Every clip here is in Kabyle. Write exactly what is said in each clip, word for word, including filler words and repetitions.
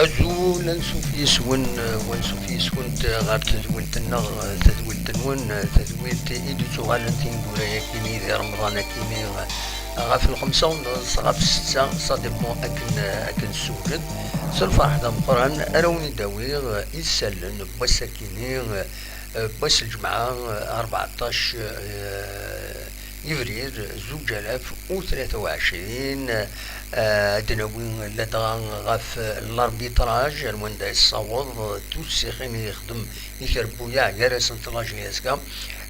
Azul, ansuf yes-wen, eh, wansuf yes-went, eh, ɣer tedwilt-nneɣ, eh, tadwilt-nwen, eh, tadwilt i d-ittuɣalen tineggura-yakini di Remḍan akini, eh, ɣef lxemsa u nneṣ, ɣef ssetta, ça dépend akken, eh, akken tessewjed. S lferḥ d ameqqran ara wen-id-awiɣ, eh, isallen n wass-akini, eh, eh, n wass n lǧemɛa, eh, rbeɛṭac, eh, yebrir zuǧ alaf u tlata u ɛecrin, eh, ad d-nawi ladɣa ɣef l'arbitrage, ar wanda yessaweḍ, tussixin i yexdem Ikerbuyaɛ gar-asent la J S K.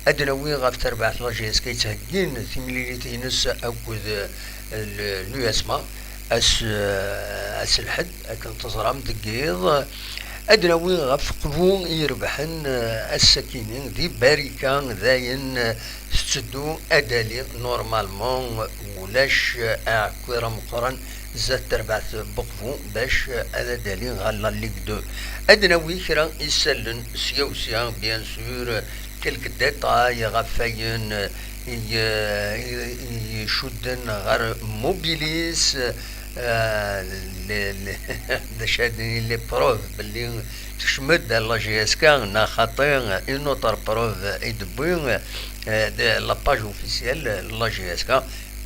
Ad d-nawi ɣef terbaɛt la J S K yettheggin timlilit-ines akked, eh, l-, l'U S M A, ass, eh, ass lḥedd, akken teẓram deg yiḍ. Ad d-nawi ɣef qbu i irebḥen, eh, ass-akini di Barika, dayen, eh, tetteddu ad d-tali normalement, ulac, eh, aɛekkiṛ ameqqran zdat terbaɛt n Buqbu bac, eh, ad d-tali ɣer la Ligue deux. Ad d-nawi kra isallen sya u sya, bien sûr, eh, quelques détails ɣef wayen, eh, i, eh, i, i icudden ɣer Mobilis, eh, le, le, d acu ad nini, les preuves belli tekcem-d la J S K, neɣ xaṭi, une autre preuve i d-tewwi, eh, de la page officielle n la J S K, d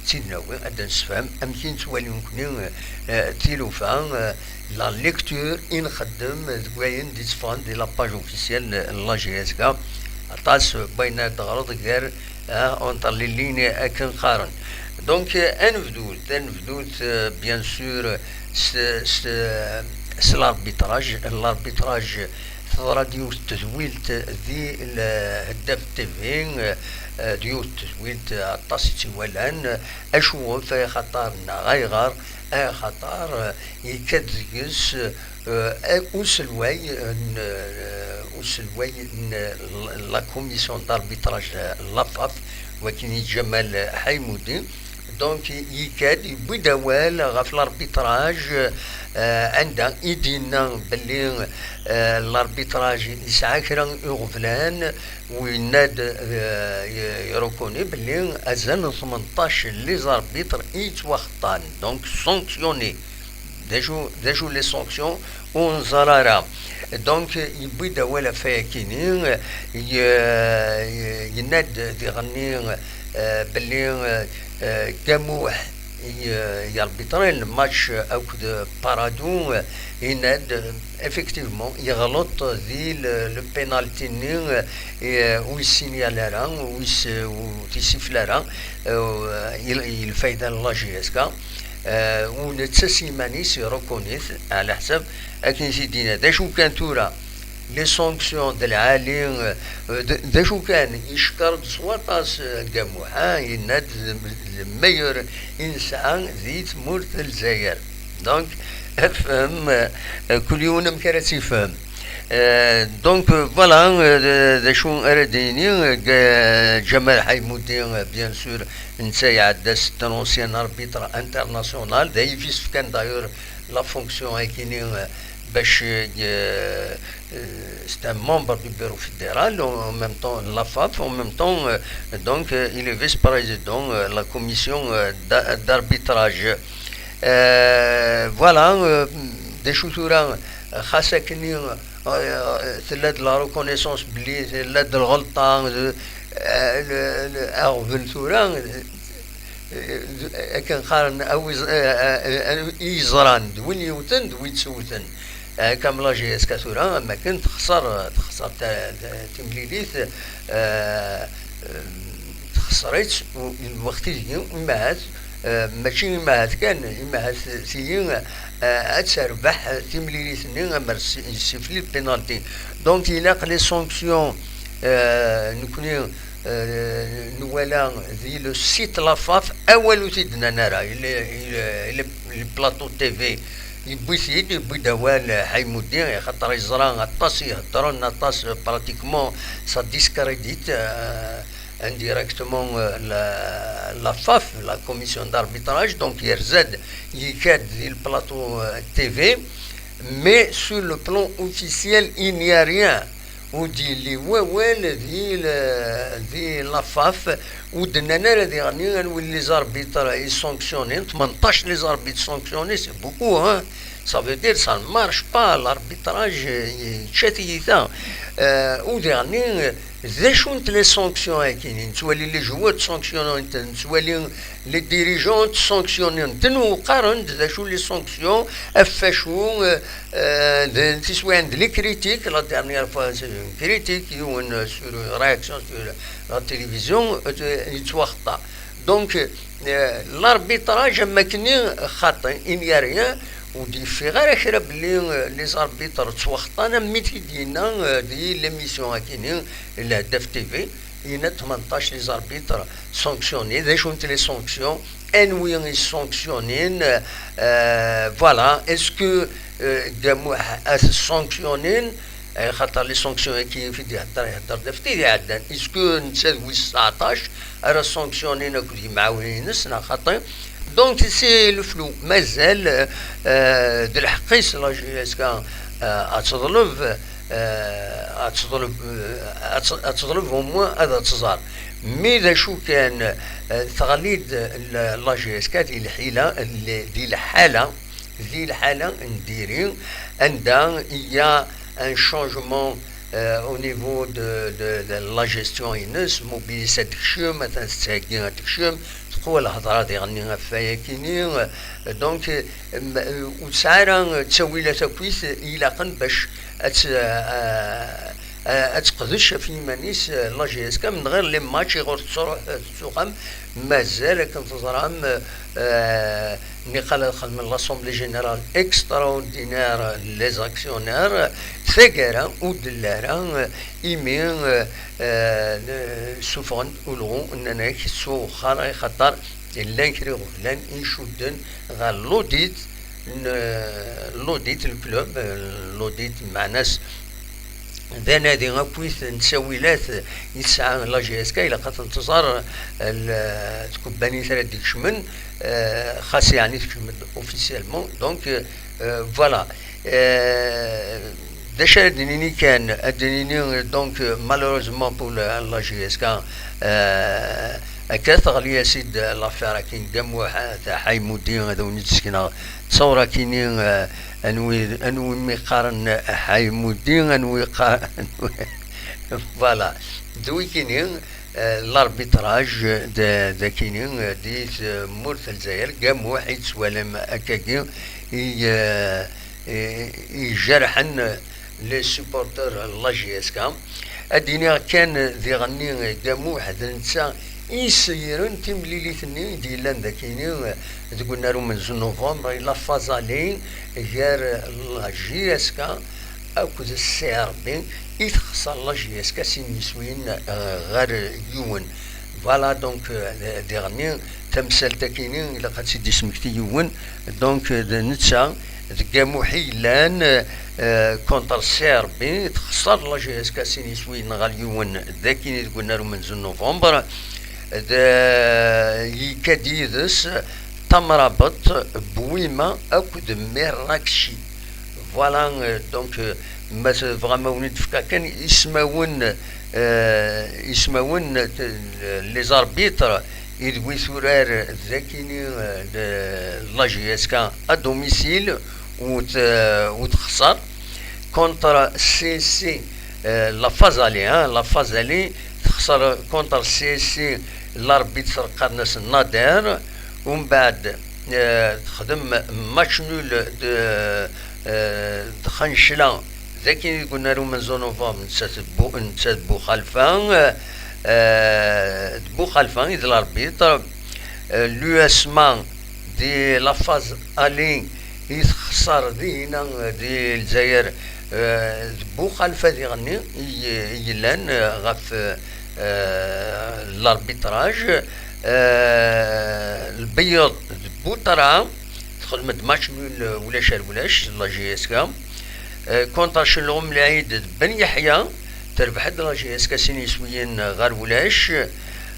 tid-nnawi ad d-nessefhem amek i nettwali nekni, eh, tilufa, eh, la lecture i nxeddem deg wayen d-itteffɣen di la page officielle n la J S K. Aṭas n wayen ara d-teɣreḍ gar, eh, entre les lignes akken qqaren. Donc, eh, ad nebdut, ad nebdut, eh, bien sûr, s, s, s l'arbitrage. L'arbitrage teḍra-d yiwet n tedwilt di Lheddaf T V, eh, d yiwet n tedwilt aṭas i tt-iwalan. Acuɣef? Axaṭer, neɣ ayɣer? Axaṭer, eh, yekka-d deg-s, eh, uselway n, eh, uselway n la commission d'arbitrage, eh, la FAF, wakin i Ǧamal Ḥaymoudi. Donc, yekka-d, yewwi-d awal ɣef l'arbitrage, eh, anda i d-yenna belli, eh, l'arbitrage yesɛa kra iɣeblan, u yenna-d, eh, i-, ireconnaît belli azal n tmenṭac les arbitres i yettwaxeṭṭan, donc sanctionnés. D acu, d acu les sanctions? Ur neẓri ara. Donc, yewwi-d awal ɣef wayakini, ye-, ye-, yenna-d diɣenni, eh, belli, eh, eh, Gamuḥ i, eh, i arbitrer le match akked Paradou, eh, yenna-d, eh, effectivement, yeɣleḍ di le, le penalty-nni, eh, ur yessignal ara, ur yess-, ur t-yessifel ara, eh, i, i lfayda n la J S K. Eh, u netta s yiman-is ireconnaît, ɛla ḥsab akken i t-id-yenna. D acu kan tura, les sanctions d lɛali, eh, d, d acu kan, yeckeṛ-d s waṭas, eh, Gamuḥ, ah, yenna-d le, le meilleur i nesɛa di tmurt n Lezzayer. Donc, afhem, eh, kul yiwen amek ara tt-ifhem. Eh, donc, euh, voilà, euh, d, d acu ara d-yini, euh, Ga-, Ǧamal Ḥaymuti, euh, bien sûr, netta iɛedda, c'est un ancien arbitre international, d ayeffis fkan d'ailleurs la fonction-agi-ni, euh, bac, euh, euh, c'est un membre du bureau fédéral, en même temps, la FAF, en même temps, euh, donc, euh, il est vice-président, euh, la commission, euh, d'a-, d'arbitrage. Euh, voilà, euh, d acu tura, xas akken, euh, tella-d la reconnaissance belli tella-d lɣelṭa, euh, le, le, aɣbel tura, euh, akken qqaren, a wi-, euh, euh, euh, i yeẓran, d win yewten, d win yessewten. Akka am la J S K tura, am akken texṣer, texṣer ta-, ta-, timlilit, euh, euh, texṣer-itt, u lweqt ideg, imahat, eh, mačči imahat kan, imahat tigi, eh, ad terbeḥ timlilit-nni, amer s-, yessifli penalty. Donc, ilaq les sanctions, Euh, nekkni, euh, nwala di le site la faf, awal ur t-id-nnan ara. Il est, il est, il est, le plateau T V yewwi-t-id, yewwi-d awal, euh, Ḥaymuddin, axaṭer yeẓra aṭas i iheddren, aṭas, euh, pratiquement ça discrédite, euh, indirectement, euh, la, la faf, la commission d'arbitrage. Donc yerza-d, yekka-d di le plateau, euh, T V, mais sur le plan officiel il n'y a rien. Ur d-yelli wawal di la, di la faf, ur d-nnan ara diɣen anwi les arbitres i sanctionnin, tmenṭac les arbitres sanctionnés, c'est beaucoup, hein. Ça veut dire ça ne marche pas, l'arbitrage, euh, yečča tiyita. Euh, u diɣen, d acu n les sanctions akkin? Nettwali les joueurs sanctionnés, nettwali les dirigeants sanctionnés, qqaren-d d acu les sanctions, ɣef wacu, euh, euh, d tiswiɛin d les critiques, la dernière fois c'est une critique, yiwen, euh, sur une réaction sur la télévision, euh, yettwaxeṭṭa. Donc, euh, l'arbitrage am akken xaṭi, il n'y a rien, ur d-yeffiɣ ara kra belli, euh, les arbitres ttwaxeṭṭan, am mi t-id-yenna, euh, di l'émission akkin, Lhedaf T V, yenna-d tmenṭac les arbitres sanctionnés, d acu n les sanctions, anwi i sanctionnin, euh, voilà, est-ce que, euh, Gamuḥ a t-sanctionnin, euh, xaṭer les sanctions-agi i d-ihedder, ihedder-d ɣef tid iɛeddan, est-ce que netta d wis tseɛṭac ara sanctionnin akked yimɛawnen-ines, neɣ xaṭi? Donc c'est le flou, mazal, euh, d lḥeqq-is la J S K, euh, ad teḍleb, euh, ad teḍleb, euh, ad te-, ad teḍleb au moins ad tẓer. Mi d acu kan, euh, teɣli-d la, la J S K di lḥila, di lḥala, di lḥala n diri, anda il y a un changement, euh, au niveau de, de, de la gestion-ines, Mobilis ad tekcem, atan tettheggi ad tekcem, teqwa lhedra diɣenni ɣef wayakini, euh, donc, euh, m-, euh, ur tesɛi ara ttawilat akkit ilaqen bac ad tt-, euh, euh, ad teqdec ɣef yiman-is, euh, la J S K, minn ɣir les matchs iɣur tettruḥ, euh, tettuxam, mazal akken teẓram, euh, niqal ad xedmen l'Assemblée Générale extraordinaire les actionnaires, taggara ur d-telli ara, euh, imi, euh, euh, ssufɣen-d ulɣu, nnan-ak ttuwexxer, axaṭer llan kra iɣeblan icudden ɣer l'audit, n, euh, l'audit n club, euh, l'audit meɛna-s d anadi akkit n ttawilat i tesɛa la J S K, ilaq ad tent-tẓer, euh, l-, tkebbanit ara d-ikecmen, euh, xas yeɛni tekcem-d officiellement. Donc, euh, euh, voilà. Euh, d acu ara d-nini kan, ad d-nini, donc, euh, malheureusement pour la, la J S K, euh, akka teɣli-as-id l'affaire akin Gamuḥ, Ḥaymuddin, ad awen-d-sekneɣ ttawra-kini, euh, anwi, anwi mi qqaren Ḥaymuddin, anwi qqaren, voilà. D wikini, euh, l'arbitrage d, d akini, euh, di tmurt n Lezzayer, Gamuḥ i tettwalam akkagi, i, euh, i, ijerḥen les supporters n la J S K. Ad d-iniɣ kan diɣenni Gamuḥ d netta i yesseyren timlilit-nni i d-yellan d akini deg unnar umenzu n novembre, i la phase aller gar la J S K akked C R B, i texṣer la J S K sin yiswiyen, euh, ɣer yiwen. Voilà, donc, euh, diɣenni tamsalt akini ilaq ad tt-id-ismekti yiwen. Donc, euh, d netta, d Gamuḥ i yellan, euh, contre C R B, texṣer la J S K sin yiswiyen ɣer yiwen d akini deg unnar umenzu n novembre. D, yekka-d yid-s Tamrabeṭ, Bwima akked Mirakci. Voilà, euh, donc, euh, ma tebɣam ad wen-d-fkeɣ kan ismawen, euh, ismawen, euh, les arbitres i d wi turar d akini, euh, de la J S K à domicile, u t-, u texṣer contre C S C, euh, la phase aller, hein, la phase aller, texṣer contre C S C, l'arbitre qqaren-as Nader, umbeɛd, euh, texdem match nul de, euh, d Xancla, d akin i d-gullen ar umenzu novembre, nettat d Bu-, nettat d Buxalfa, euh, d Buxalfa i d l'arbitre, euh, l'U S M A di la phase aller i texṣer dinna di Lezzayer, Eh, d Buxalfa diɣenni i i yellan, eh, ɣef, eh, l'arbitrage. Eh, Lbeyyeḍ d Buṭerɛa, texdem-d match nul, eh, ulac ar ulac, la J S K. Eh, contre Celɣum Lɛid d Ben Yeḥya, terbeḥ-d la J S K sin yiswiyen ɣer ulac.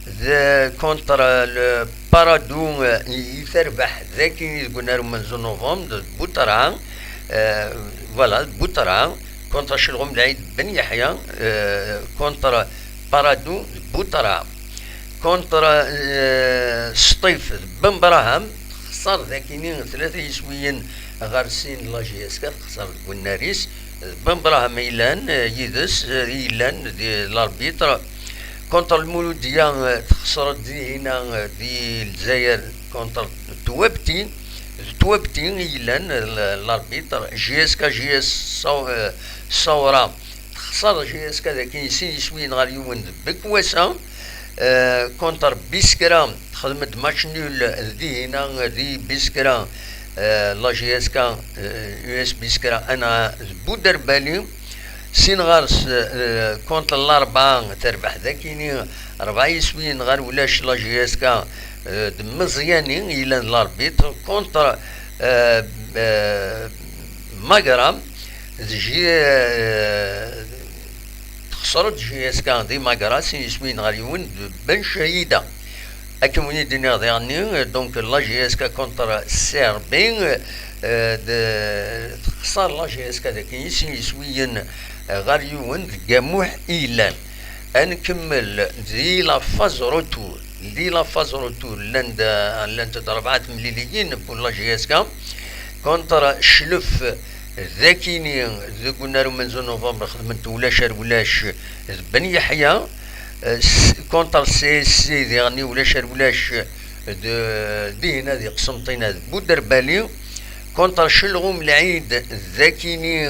D contre le Paradou, eh, i i terbeḥ dagi deg unnar umenzu novembre d Buṭerɛa. Eh, voilà, d Buṭerɛa. Contre Celɣum Lɛid d Ben Yeḥya, eh, contre Paradou d Buṭerɛa. Contre, eh, Sṭif d Ben Braham, texṣer dagini tlata yiswiyen ɣer sin la J S K, texṣer deg unnar-is. D Ben Braham i yellan, eh, yid-s, eh, i yellan di l'arbitre. Contre Lmuludiya, eh, texṣer-d dihina, eh, di Lezzayer contre Twabti. D Twabti i yellan, eh, l-, l'arbitre. J S K J S Saw-, eh, Sawra, texṣer J S K dagi sin yiswiyen ɣer yiwen d Bekwasa. Eh, contre Biskra, texdem-d match nul dihina di Biskra, eh, la J S K, eh, U S Biskra, ana d Buderbali. Sin ɣer-s, eh, contre Larbɛa, terbeḥ dagini rebɛa yiswiyen ɣer ulac la J S K, eh, d Meẓyani i yellan d l'arbitre. Contre, eh, eh, Magra, d J-, eh, texṣer-d J S K di Magra, sin yiswiyen ɣer yiwen d Ben Cahida. Akken win i d-iniɣ diɣenni, donc la J S K contre Serbie, eh, d-, texṣer la J S K dagi sin yiswiyen ɣer yiwen deg Gamuḥ i yellan. Ad nkemmel di la phase retour. Di la phase retour, llan-d, llant-d rebɛa temliliyin pour la J S K. Contre Cclef, dakini, deg unnar umenzu novembre, xedment ulac ar ulac d Ben Yeḥya. Eh, s-, contre C S C, diɣenni ulac ar ulac d, dihina di Qsenṭina d Buderbali. Contre Celɣum Lɛid, dakini,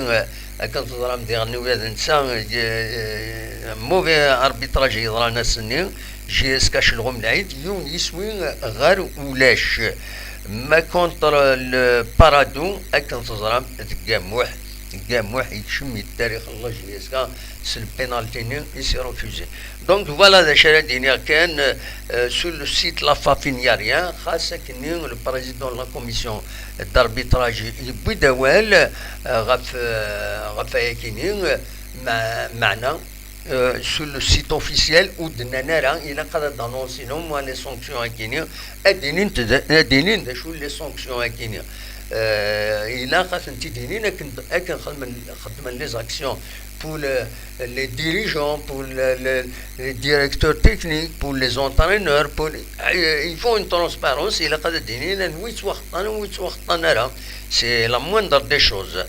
akken teẓram diɣenni ula d netta, eh, mauvais arbitrage yeḍran ass-nni, J S K Celɣum Lɛid, yiwen yiswi ɣer ulac. Ma contre le Paradou, akken teẓram, deg Gamuḥ, deg Gamuḥ yekcem yeddarix la J S K s le penalty-nni i s-refusé. Donc voilà d acu ara d-iniɣ kan, euh, sur le site la FAF il n'y a rien, xas akken le président de la commission d'arbitrage yewwi-d awal, euh, ɣef, euh, ɣef ayakini, euh, ma-, meɛna, euh, sur le site officiel ur d-nnan ara, ilaq ad d-annoncin au moins les sanctions akini, ad d-inin d, ad d-inin d acu les sanctions akini. Euh, ilaq ad tent-id-inin akken, akken xedmen, xedmen les actions pour le, les dirigeants, pour le, le, les directeurs techniques, pour les entraîneurs, pour, euh, il faut une transparence, ilaq ad d-inin anwa yettwaxeṭṭan, anwa yettwaxeṭṭan ara. C'est la moindre des choses.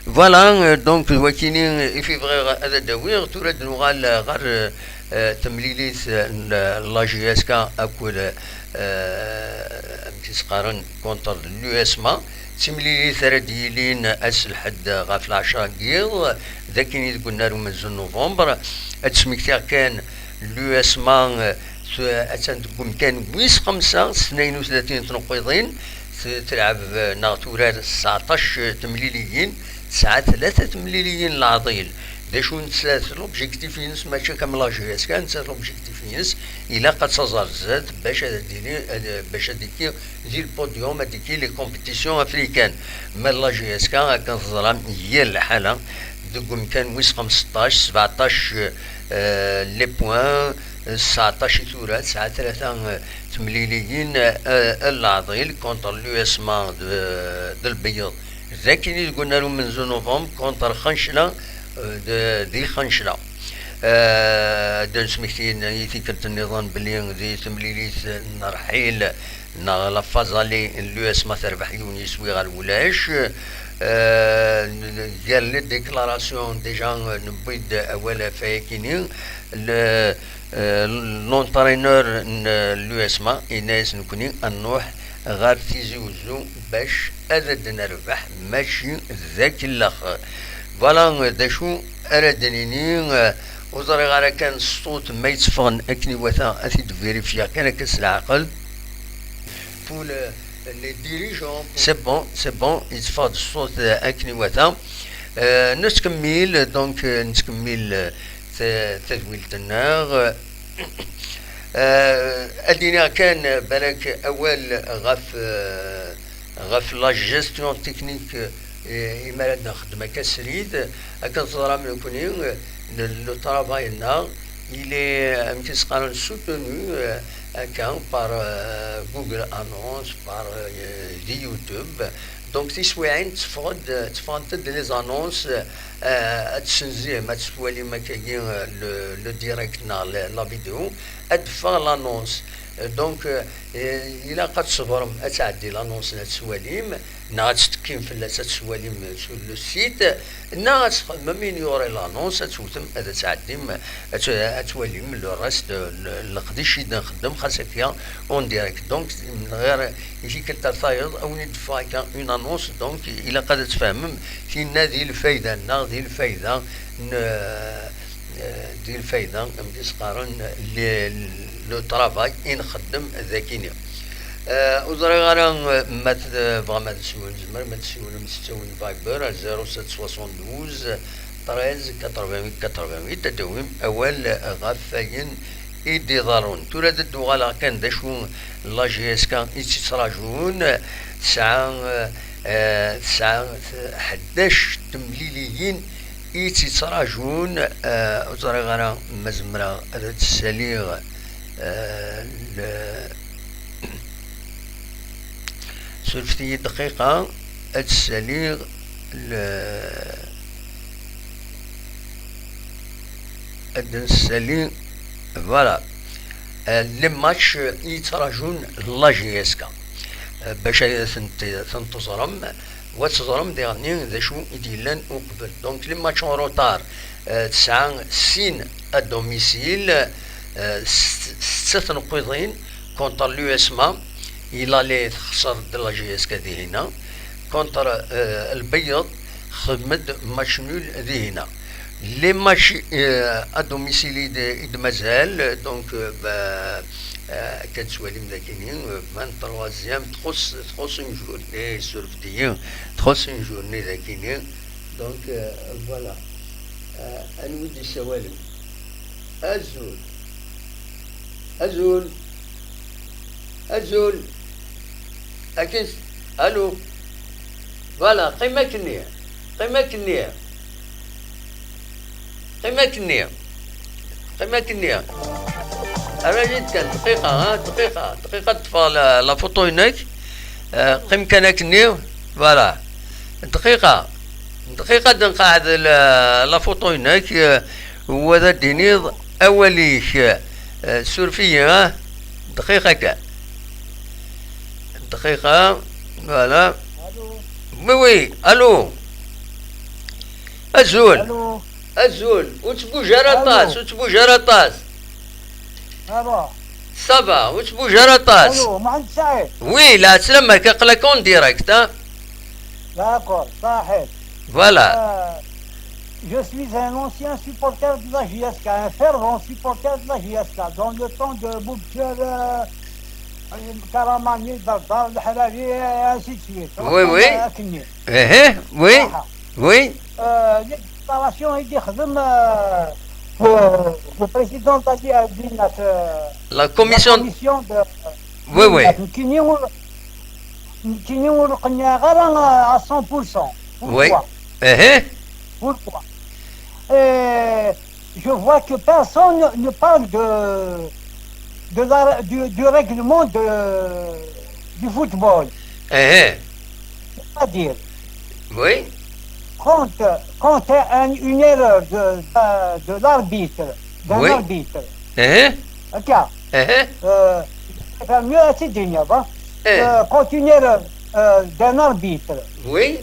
Voilà, euh, donc, wakini, euh, i fi bɣiɣ ad d-awiɣ, tura ad nuɣal, euh, ɣer, euh, euh, temlilit, euh, n, euh, la J S K akked, euh, amek i s-qqaren, contre l'U S M A. D timlilit ara d-yilin ass n lḥedd ɣef lɛecṛa n yiḍ, d akin i deg unnar umenzu n novembre. Ad d-smektiɣ kan l'U S M A, euh, s-, attan deg umkan wis xemsa, s tnayen u tlatin n tneqqiḍin, t-, telɛeb, euh, neɣ turar sseɛṭac temliliyin, tesɛa tlata temliliyin n leɛḍil. D acu nettat l'objectif-ines, mačči am la J S K, nettat l'objectif-ines, ilaq ad taẓ ar zdat bac ad d-tili, ad, bac ad d-tili di le podium, ad d-tili les compétitions africaines. Ma la J S K, akken teẓram, yir lḥala, deg umkan wis xemseṭṭac, sbeɛṭac, euh, les points, sseɛṭac i tura, tesɛa tlata, euh, temliliyin, euh, n leɛḍil contre l'U S M A de, de Lbeyyeḍ. D akin i deg unnar umenzu novembre contre Xancla, euh, de, di Xancla. Euh, ad d-nesmekti i tikkelt nniḍen belli di temlilit n rrḥil neɣ la phase aller n l'U S M A terbeḥ yiwen yiswi ɣer wulac. Euh, gar les déclarations déjà, euh, newwi-d awal ɣef wayakini. Le, euh, l'entraîneur n l'U S M A yenna-yas nekni ad nruḥ ɣer Tizi Uzzu bac ad d-nerbeḥ, mačči d akellex. Voilà, euh, d acu ara d-nini, euh, ur ẓriɣ ara kan ṣṣut ma yetteffɣen akken iwata, ad t-id-vérifier kan akka s leɛqel. Pour le, les dirigeants, pour... C'est bon, c'est bon, yetteffeɣ-d ṣṣut, euh, akken iwata. Euh, nettkemmil, donc, euh, nettkemmil, euh, ta-, tadwilt-nneɣ. Euh, ad d-iniɣ kan, euh, balak awal ɣef, euh, ɣef la gestion technique, euh, imi ara d-nxeddem akka srid, akken teẓram nekkni, euh, le, le travail-nneɣ, il est, euh, amek i s-qqaren, soutenu, euh, akka par, euh, Google Annonce, par, euh, di YouTube. Donc, tiswiɛin tteffɣent-d, tteffɣent-d les annonces, euh, ad tessenzim, ad twalim akkagi, euh, le, le direct neɣ la, la vidéo, ad d-teffeɣ l'annonce. Euh, donc, euh, ilaq ad tṣebrem ad tɛeddi l'annonce, ad twalim, neɣ ad tettekkim fell-as ad twalim sur le site, neɣ ad txedmem ignorer l'annonce, ad tewtem, ad tɛeddim, ad t-, ad twalim le reste, le, leqdic i d-nxeddem, xas akka en direct. Donc, ɣer i tikkelt ar tayeḍ, a win i d-teffeɣ akka une annonce, donc, ilaq ad tfehmem, tinna di lfayda-nneɣ, di lfayda n, euh, di lfayda, amek i s-qqaren, le, le travail i nxeddem dagini. Euh, ur ẓriɣ ara, euh, ma t-, tebɣam ad tessiwlem, tzemrem ad tessiwlem s ttawil Viber ar zéro sept soixante-douze treize quatre-vingt-huit quatre-vingt-huit, ad d-tawim awal ɣef wayen i d-iḍerrun. Tura ad d-uɣaleɣ kan d acu la J S K i tt-ittrajun. Tesɛa, eh, tesɛa ḥdac temliliyin i tt-ittrajun. Eh, ur ẓriɣ ara ma zemreɣ ad d-ssaliɣ, eh, le-, surfet-iyi dqiqa, ad d-ssaliɣ le-, ad d-nessali, voilà, euh, les matchs i yettrajun la J S K, euh, bac ad tent-, tent-teẓrem, u ad teẓrem diɣenni d acu i d-yellan uqbel. Donc, les matchs en retard, euh, tesɛa sin à domicile, euh, s-, setta tneqqiḍin contre l'U S M A, il allait texser de la J S K dihin-a, contre, euh, Lbeyyeḍ, xedmen-d match nul dihin-a. Les matchs, euh, à domicile i d-, i d-mazal, donc, euh, ba-, euh, akka tettwalim dakini, euh, vingt-troisième, txuṣṣ, txuṣṣ une journée, surfet-iyi, txuṣṣ une journée dakini. Donc, euh, voilà. Euh, anwa i d-yessawalen? Azul. Azul. Azul. Akin s-, allô? Voilà, qqim akkenni. Qqim akkenni. Qqim akkenni. Qqim akkenni. Ara yid kan, dqiqa, ha, dqiqa, dqiqa ad ṭṭfeɣ la, la photo-inek. Eh, qqim kan akkenni. Voilà. Dqiqa. Dqiqa ad nqeɛɛed la, la photo-inek, eh, u ad d-tiniḍ awal-ik. Eh, suref-iyi, ha? Dqiqa kan. Dqiqa. Voilà. Allô? Oui, oui, allô. Azul. Allô? Azul. Ur ttbuj ara aṭas, ur ttbuj ara aṭas. Ça va, ur ttbuj ara aṭas. Allô, Mohamed Saïd. Oui, la, aql-ak en direct, hein. D'accord, صحيح. Voilà. Euh, je suis un ancien supporter de la J S K, un fervent supporter de la J S K, dans le temps de Boubchel, euh, Karamani, Dardar, Lharavi, et ainsi de suite. Oui, oui. Akkenni. Eh, eh, oui, oui. Euh, les déclarations, il dit, euh, le, le président de la, euh, la commission de, oui, oui. Nekkini ur, nekkini ur qenɛeɣ ara à cent pour cent. Oui. Pourquoi? Eh, eh. Pourquoi? Euh, je vois que personne ne parle de, de la, du, du règlement de, du football. Eh, eh. C'est-à-dire, oui, quand, quand un, une erreur de, de, de l'arbitre, d'un, oui, arbitre, eh, eh. Ok. Eh, eh. Euh, je préfère mieux à Sidney, hein. Eh. Euh, quand une erreur, euh, d'un arbitre, oui,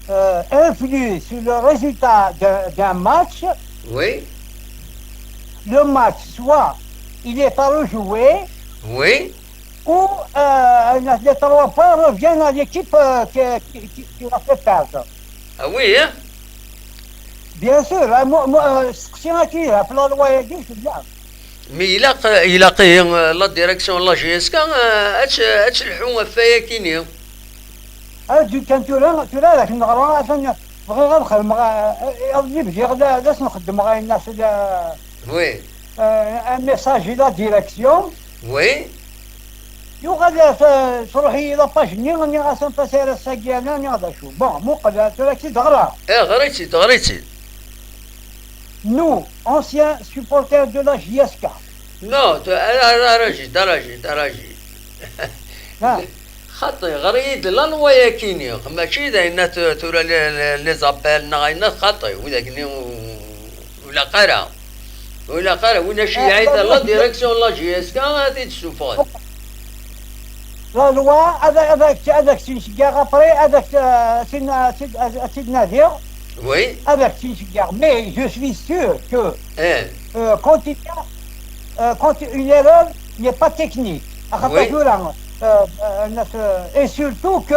euh, influe sur le résultat d'un, d'un match, oui, le match, soit il est à rejouer, oui, ou, euh, les trois points reviennent à l'équipe, euh, qui, qui, qui, qui a fait perdre. Ah oui, hein? Bien sûr, hein, moi, moi, euh, c'est ce que j'ai dit, hein, la loi, elle dit, c'est bien. Mais il a, il a, euh, la direction de la J S K, euh, ad t-, ad telḥu ɣef wayagi-nni. Ah, du kan tura, tura, d akken neɣra, atan, Bɣiɣ ad xedmeɣ, eh, eh, ad bdiɣ la, la s-nxeddmeɣ ayen-as la, Oui. eh, un message i la direction. Oui. Yuɣal, eh, truḥ-iyi la page-nni, nniɣ-as anef-as ar ass-agi ana, nniɣ d acu. Bon, muqel, eh, tura ad tt-id-ɣreɣ. Eh, ɣer-itt-id, ɣer-itt-id. Nous, anciens supporters de la J S K. Non, tu- ara ara ara jid, ara jid, ara jid. Ha. Xaṭi, ɣer-iyi-d la loi-yakini, mačči d ayen tu- tura les, les, les appels neɣ ayen xaṭi, widak-nni u- ur ilaq ara. Ur ilaq ara, win acu Eh, yeɛid la la loi- direction la J S K ad t-id-ssufɣen. La loi, ad ad ak ad ak-tt-in-ceggɛeɣ après, ad ak-tt-, ad tt-in- ad tt-in- ad tt-id-nadiɣ, Oui, ad ak-tt-in-ceggɛeɣ. Mais je suis sûr que, eh, euh, quand il y a, euh, quand une erreur n'est pas technique. Axaṭer Oui. Tura, euh, euh, et surtout que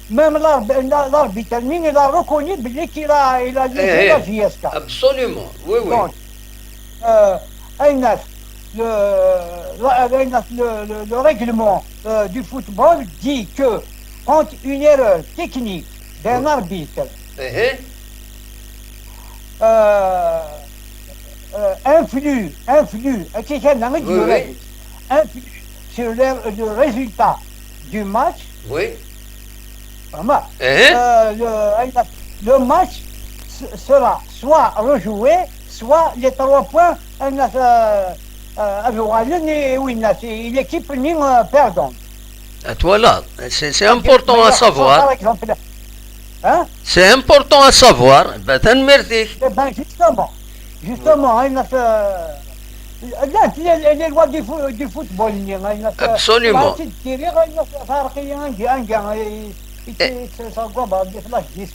même l'arb- la- l'arbitre-nni, il a reconnu belli qu'il a, il a lésé eh, la eh, J S K. Absolument, oui, oui. Donc, euh, ayen-as, le, la- ayen-as, le, le, le règlement, euh, du football dit que quand une erreur technique d'un arbitre, Eh, eh, euh, euh, influe, influe, euh, qui- qui- Oui, oui. influe sur le, le résultat du match, oui. vraiment, Eh, eh, euh, le, le match s- sera soit rejoué, soit les trois points, euh, euh, euh, ad uɣalen i winna, i l'équipe-nni, euh, perdante. Ad twalaḍ. C'est c'est important à Par savoir. exemple, hein? C'est important à savoir. Ben, tanemmirt-ik. Eh ben, justement, justement, hein, notre, euh, là, les, les, les lois du, fo- du football, hein, notre, Absolument. La petite série, hein, notre, ça a repris un gars, un gars, et- et- Eh. et ça, ça, quoi, bah, des flashs, des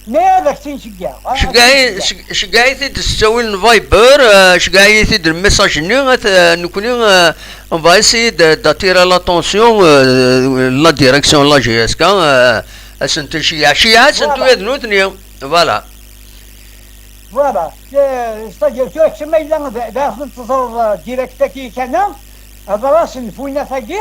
mais avec Sinchiga, hein, Ceggeɛ-, ceg- ceggeɛ-it-id s ttawil n Viber, euh, ceggeɛ-it-id le message-nni, at- euh, nekkni, euh, on va essayer de- d'attirer l'attention, euh, la direction de la J S K, euh, ad sent-nceyyeɛ, ceyyeɛ-asent Voilà. Ula d nutni. Voilà. Voilà. C'est- C'est-à-dire que c'est ma yella d- d- teẓreḍ, euh, direct-agi kan, hḍer-asen f winat-agi,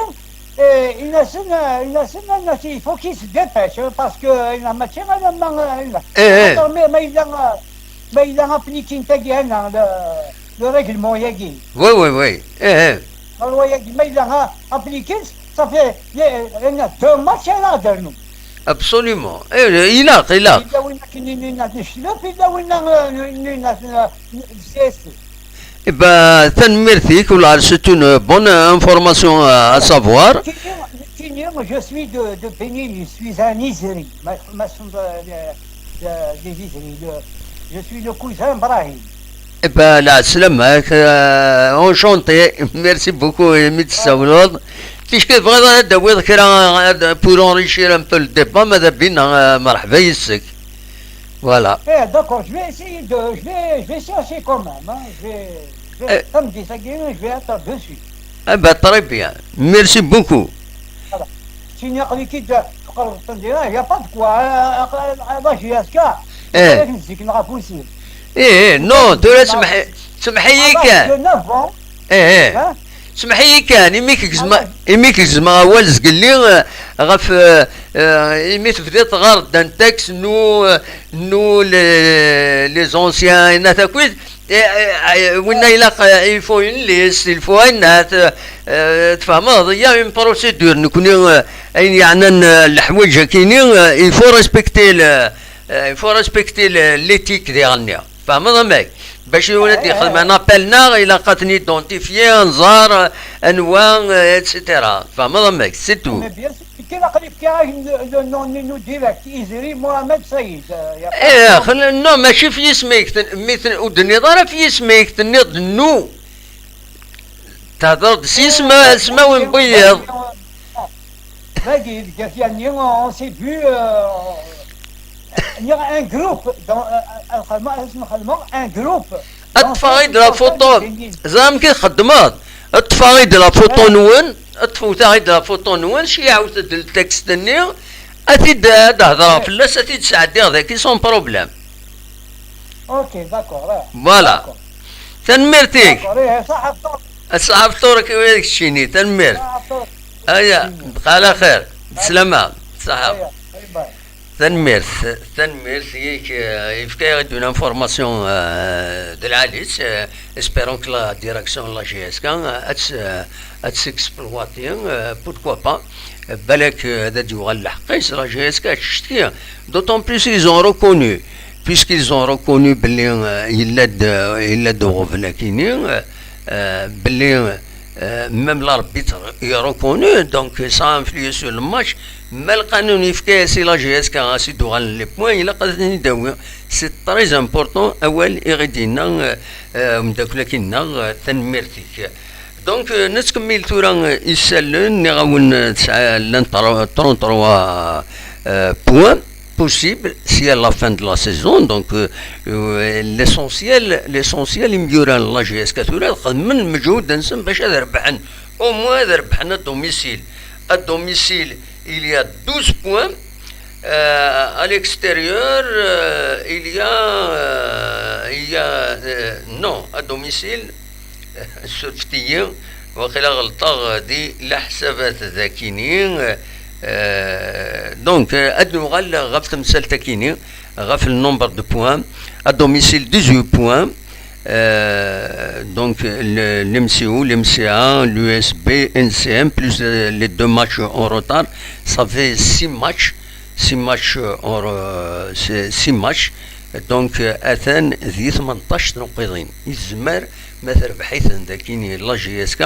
eh, in-asen, eh, in-asen, in-asen, il faut qu'ils se dépêchent, hein, parce que, eh, mačči alamma, eh, Eh, eh. Axaṭer ma, ma yella, eh, ma yella appliqué-t-agi hana, le, le règlement-agi. Oui, oui, oui. Eh, eh. La loi-agi, ma yella, eh, appliqué-t, ça fait, eh, eh, deux matchs ara d-rnun. Absolument. Eh, ilaq, ilaq. Yella win akken yenna d cclef, yella win, eh, yenna d C S C. Eh ben, tanemmirt-ik, ula c'est une bonne information à, à savoir. Nekkini, nekkini, je suis de, de Bénin, je suis un Izri. Ma, ma, euh, des Izri, le- je suis le cousin Brahim. Eh ben, la salama, euh, enchanté. Merci beaucoup, imi d-tessawleḍ. Ticki tebɣiḍ ad d-tawiḍ kra, ad- pour enrichir un peu le débat, ma d abina, euh, merḥba yes-k. Voilà. Eh, d'accord, je vais essayer de, je vais, je vais chercher quand même, hein. Je vais, je vais, Eh. Comme dit, ça y est, je vais être dessus. Eh ben, très bien. Merci beaucoup. Voilà. Sinon, il n'y a pas de quoi. Euh, euh, euh, moi, j'ai un cas. Eh. Musique, une rap aussi. Eh, eh, non, tura semḥ-, semḥ-iyi À kan. l'âge de neuf ans, Eh, eh. Hein? Semḥ-iyi kan, imi k-gezmeɣ, imi k-gezmeɣ awal zgelli, eh, ɣef, eh, eh, imi tebdiḍ teɣɣareḍ-d un texte, nous, eh, nous les, les anciens, yenna-t akkit, eh, eh, eh, winna ilaq, eh, il faut une liste, il faut un, eh, eh, tfehmeḍ, il y a une procédure, nekkni, eh, ayen yeɛnan, eh, leḥwayeǧ-akini, eh, il faut respecter le, eh, il faut respecter le, l'éthique diɣenni. Tfehmeḍ amek? Bac yiwen ad yexdem un appel neɣ ilaq ad ten-identifier, ad nẓer, eh, anwa, eh, et cetera. Tfehmeḍ amek? C'est tout. Mais bien sûr, كي نقلب كي راهي le, le nom نو direct, Izri Mohamed Saïd. Euh, y a pas Eh, de problème. Non, mačči f yisem-ik, ten- mi ten- ur d-tenniḍ ara f yisem-ik, tenniḍ nous. Thedreḍ s yisem, asmawen n wiyiḍ. Dagi, deg At Yanni, on s'est vu, euh, il y a un groupe, dans, euh, euh, un groupe. Ad ṭṭfeɣ-id la photo. Ẓer amek i txeddmeḍ. Ad ṭṭfeɣ-id la photo-nwen, ad ṭṭfeɣ-id la photo-nwen, ceyɛet-d le texte-nni, ad t-id, ad hedreɣ fell-as, ad t-id-sɛeddiɣ daki sans problème. Ok, d'accord. Voilà. Tanemmirt-ik. D'accord, eh, صح فطور. Ṣṣeḥa fṭur-ik i wid keččini, tanemmirt. صح فطور. Aya, bqa ɛla xir. Slama, ṣṣeḥa. Aya, bye bye. Tanemmirt, tanemmirt, yefka-yaɣ-d une information, euh, de lɛali-tt, euh, espérons que la direction n la J S K, euh, ad tt-, euh, ad tt-exploiter, euh, pourquoi pas, euh, balak, euh, ad d-yuɣal lḥeqq-is, la J S K ad tcetki, d'autant plus ils ont reconnu, puisqu'ils ont reconnu belli, euh, yella-d, euh, yella-d uɣbel akini, euh, euh, belli, euh, même l'arbitre est reconnu, donc ça a influé sur le match. Ma lqanun yefka-yas i la J S K ad s-id-uɣalen les points, ilaq ad ten-id-awi. C'est très important, awal i ɣ-id-yenna, euh, euh, umeddakel-agi-nneɣ, euh, tanemmirt-ik. Donc, euh, nettkemmil tura, euh, isallen, nniɣ-awen, euh, tesɛa, llan trente-trois, euh, points possibles si à la fin de la saison. Donc, euh, euh, l'essentiel, l'essentiel, imyura n la J S K tura xedmen lmeǧhud-nsen bac ad rebḥen. Au moins ad rebḥen à domicile. À domicile, il y a douze points. Euh, à l'extérieur, euh, il y a, euh, il y a, euh, non, à domicile, surfet-iyi, waqila ɣelṭeɣ di leḥsabat dakini, euh, donc, euh, ad nuɣal ɣef temsalt akini, ɣef le nombre de points, à domicile dix-huit points, euh, donc le, l'M C O, l'M C A, l'U S B, N C M, plus, euh, les deux matchs en retard, ça fait six matchs, six matchs, euh, en re-, c'est six matchs, donc, euh, atan di tmenṭact n uqiḍin. Yezmer ma terbeḥ-iten dakini la J S K,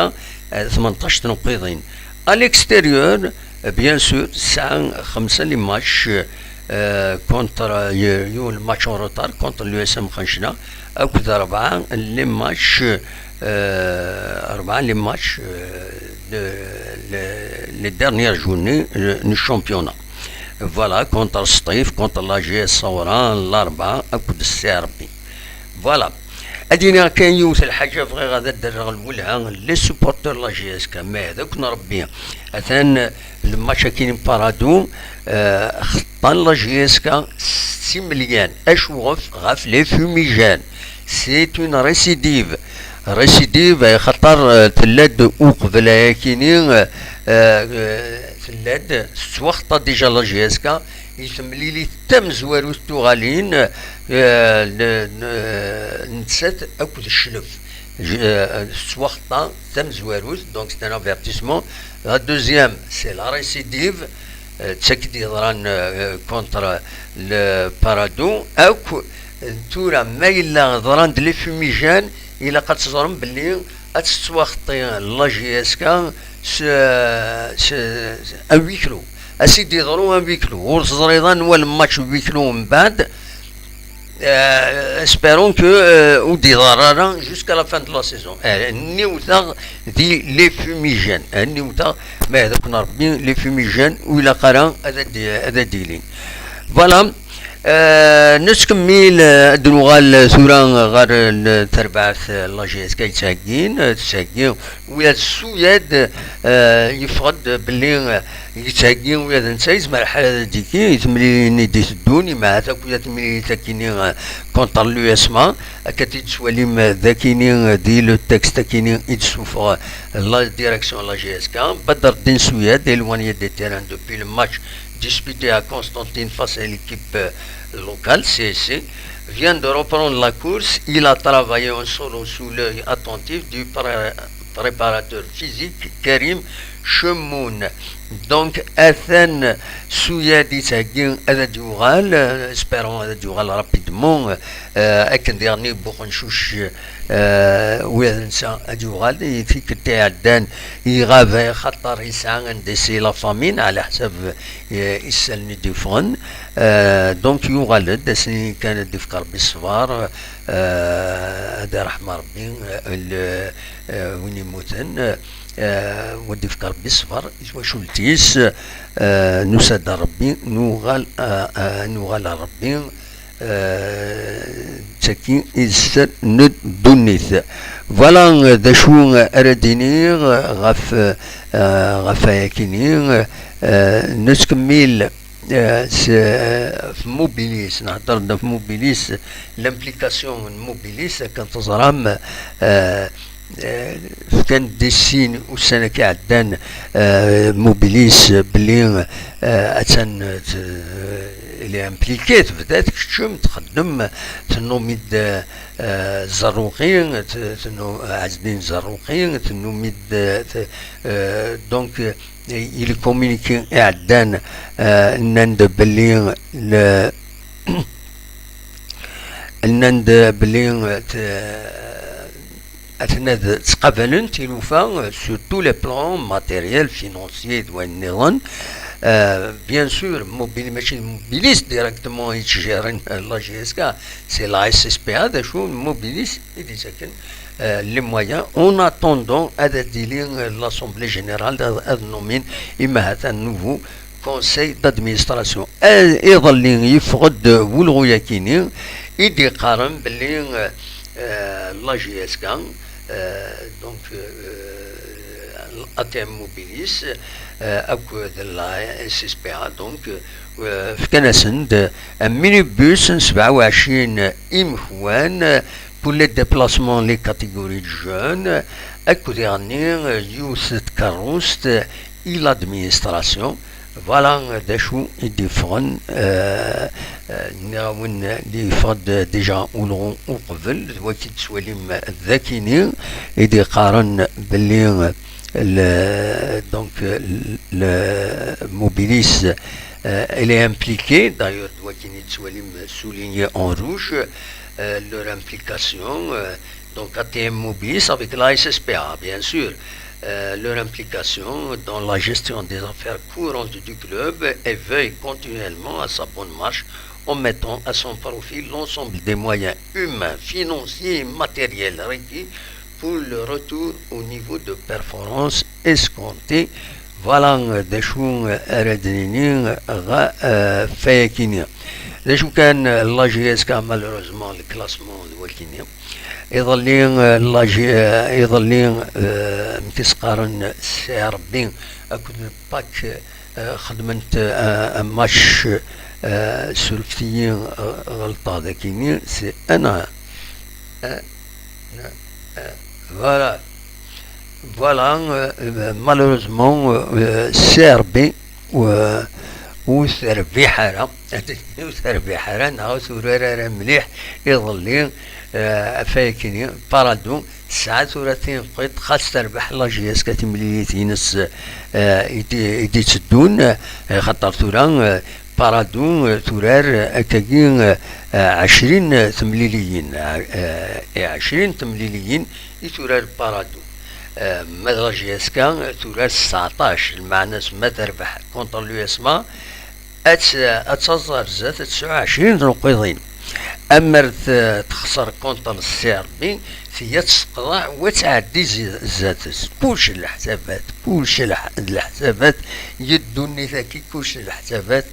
euh, tmenṭact n uqiḍin. À l'extérieur, euh, bien sûr, tesɛa xemsa les matchs, euh, contre, euh, yiwen match en retard contre l'U S M Xancna, akked rebɛa les matchs, euh, rebɛa les matchs, euh, de, les, les dernières journées, euh, du championnat. Voilà, contre Sṭif, contre la J S Saoura, Larba, akked Sserbi. Voilà. Ad iniɣ kan yiwet lḥaǧa, bɣiɣ ad d-rreɣ lwelha, les supporters la J S K, ma d akk n Rebbi. Atan le match akkin n Parado, euh, xeṭṭan la J S K s imelyan, acuɣef ɣef les fumigènes. C'est une récidive. Récidive, ay xaṭer, euh, tella-d uqbel ayakini, euh, euh, tella-d tettwaxeṭṭa déjà la J S K, i temlilit tamezwarut tuɣalin, euh, n-, n-, nettat akked Cclef. J-, euh, tettwaxeṭṭa tamezwarut, donc c'est un avertissement. La deuxième, c'est la récidive, euh, d takk i d-yeḍran, euh, contre le Parado. Akk, euh, tura, ma yella ḍran-d les fumigènes, ilaq ad teẓrem belli ad tettwaxeṭṭi la J S K s, s, s, à huis clos. Ad s-id-yeḍru à huis clos. Ur teẓriḍ anwa le match huis clos mbeɛd. Euh, espérons que, euh, ur d-iḍar ara jusqu'à la fin de la saison. Euh, nniwteɣ di les fumigènes. Euh, nniwteɣ, ma d akk n Rebbi, les fumigènes, ur ilaq ara ad, ad, ad d-ilin. Voilà. Euh, nettkemmil, euh, ad nuɣal tura ɣer, euh, terbaɛt, euh, la J S K yettheggin, euh, tettheggi, ula d Suyad, euh, yeffeɣ-d belli, euh, yettheggi ula d netta, yezmer lḥal ad d-yekki i temlilin i d-iteddun, imahat akk ula d timlilit akini, euh, contre l'U S M A, akka t-id-tettwalim, euh, d akini, euh, di le texte akini i d-tessufeɣ, euh, la direction n la J S K. Badreddin Suyad, éloigné des terrains depuis le match disputé à Constantine face à l'équipe, euh, locale, C S C, vient de reprendre la course. Il a travaillé en solo sous l'œil attentif du pré-, préparateur physique Karim Chemoun. Donc, atan Suyad yettheggi ad d-yuɣal, euh, espérons ad d-yuɣal rapidement, euh, akken diɣen i Buxencuc, euh, ula d netta ad yuɣal. I tikkelt iɛeddan iɣab, xaṭer yesɛa un décès la famille, ɛla ḥsab, euh, isallen i d-yeffɣen. Euh, donc, yuɣal-d, ass-nni kan ad d-ifk Rebbi ṣṣber, euh, ad irḥem Rebbi, euh, le, euh, win yemmuten, euh, wa d-ifk Rebbi ṣṣber i twacult-is, euh, nusa-d ar Rebbi, nuɣal, euh, euh, nuɣal ar Rebbi, euh, d tagi i d sser n ddunit. Voilà, euh, d acu ara d-iniɣ ɣef, euh, ɣef ayakini, euh, nettkemmil, euh, s, ɣef Mobilis, nehder-d ɣef Mobilis, l'implication n Mobilis, akken teẓram, euh, euh, fkan-d di sin ussan-agi iɛeddan, euh, Mobilis, belli, euh, attan, euh, il est impliqué, tebda tkeččem, txeddem, tennum-id, euh, Zerruqi, t-, tennu-, Ɛezdin Zerruqi, tennum-id, euh, t-, euh, donc, euh, il communique iɛeddan, euh, nnan-d belli le, nnan-d belli, euh, t-, Aten ad ttqabalen tilufa, euh, sur tous les plans, matériel, financier, d wayen nniḍen. Euh, bien sûr, Mobili-, mačči d Mobilis directement i yettjeren, euh, la J S K, c'est la S S P A, d acu, Mobilis i d-ittaken, euh, les moyens. En attendant, ad d-tili, euh, l'Assemblée Générale, ad, ad nommin, imahat, un nouveau conseil d'administration. Eh, iḍelli yeffeɣ-d wulɣu-yakini i d-iqqaren belli, eh, eh, la J S K, eh, donc, eh, A T M Mobilis, eh, akked la S S P A, donc, eh, fkan-asen-d un minibus n sebɛa u ɛecrin imekwan, eh, pour les déplacements, les catégories de jeunes, akked iɣenni, eh, yiwet n tkeṛṛust, eh, i l'administration. Voilà, euh, d acu i d-yeffɣen, euh, euh, nniɣ-awen, d-yeffeɣ-d déjà ulɣu uqbel, d wagi d-tettwalim d akini i d-iqqaren belli, euh, le, donc, euh, le Mobilis, euh, elle est impliquée, d'ailleurs, d wakini d-tettwalim souligné en rouge, euh, leur implication, euh, Donc A T M Mobilis avec la S S P A, bien sûr. Euh, leur implication dans la gestion des affaires courantes du club et veille continuellement à sa bonne marche en mettant à son profit l'ensemble des moyens humains, financiers et matériels requis pour le retour au niveau de performance escompté. Voilà, euh, d acu, euh, ara d-nini, euh, ɣef, euh, wayakini. D acu kan, euh, la J S K, malheureusement, le classement d wakini. Iḍelli, eh, la G-, eh, iḍelli, eh, amek i s-qqaren, C R B akked Pak, eh, xedment, eh, un match, eh, surfet-iyi, eh, ɣelṭeɣ dagini, c'est un à un. Eh, eh, voilà. Voilà, eh, eh, malheureusement, eh, C R B ur, ur terbiḥ ara, ur terbiḥ ara, neɣ ur turar ara mliḥ iḍelli, eh, ɣef wayakini, Paradou tesɛa tura tinqiḍt, xas terbeḥ la J S K timlilit-ines, eh, i d-, i d-itteddun, eh, xaṭer tura, eh, Paradou, eh, turar, eh, akkagi, eh, ɛecrin temliliyin, eh, eh, ɛecrin temliliyin i turar Paradou. Eh, ma d la J S K turar s tseɛṭac, lmeɛna-s ma terbeḥ contre l'U S M A, ad t-, ad taẓ ar zdat tesɛa u ɛecrin tneqqiḍin. Amer t-, texṣer contre C R B, tga tesseqḍaɛ u ad tɛeddi zi-, zdat-s. Kullec leḥsabat, kullec leḥ-, d leḥsabat, i ddunit-agi kullec d leḥsabat,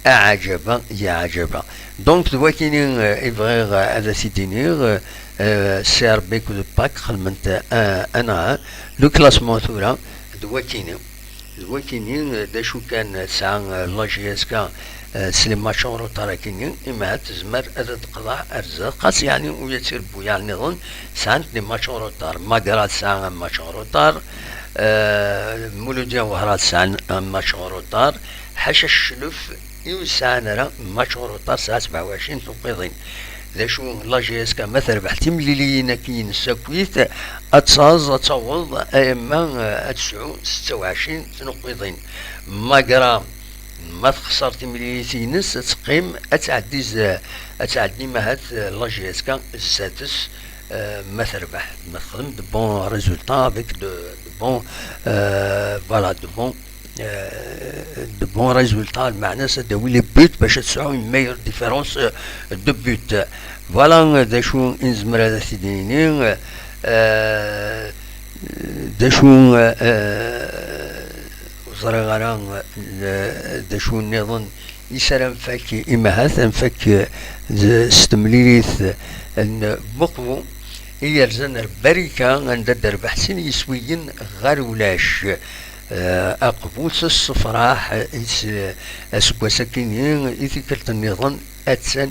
aɛǧaba, ya ɛǧaba. Donc, d wakini, eh, i bɣiɣ, eh, ad as-id-iniɣ, eh, eh, C R B akked Pak xedment, eh, un à un. Le classement tura, d wakini. D wakini, eh, d acu kan, eh, tesɛa, eh, la J S K, eh, s les matchs en retard akini, imaha tezmer ad d-teqḍeɛ ar zdat. Xas yeɛni ur yettrebbu yeɛni nniḍen, sɛant les matchs en retard. Magra tesɛa un match en retard, eh, Muludya Wehran tesɛa un match en retard, ḥaca Cclef, i ur sɛan ara match en retard, tesɛa sebɛa u ɛecrin tuqiḍin. D acu, la J S K ma terbeḥ timliliyin-agi-ines akkit, ad taẓ, ad taweḍ, ayama, eh, ad tesɛu setta u ɛecrin tnuqiḍin. Magra ma texṣer timlilit-ines, ad teqqim, ad tɛeddi z-, ad tɛeddi mahat, eh, la J S K zdat-s, eh, ma terbeḥ, ma texdem de bons résultats avec de, de bons, eh, voilà, de bons eh, de bons résultats, lmeɛna-s ad d-tawi les buts bac ad tesɛu une meilleure différence, eh, de but. Voilà, eh, d acu i nezmer ad t-id-nini, eh, d acu, eh, eh, ur ẓriɣ ara, eh, d acu nniḍen i s ara nfak, imahat ad nfak, eh, d, s temlilit n Muqbu i yerzan ar Barika, anda d-terbeḥ sin yiswiyen ɣer ulac. Eh, aqbus, ssefraḥ, eh, is-, eh, aseggas akini, i tikkelt nniḍen, attan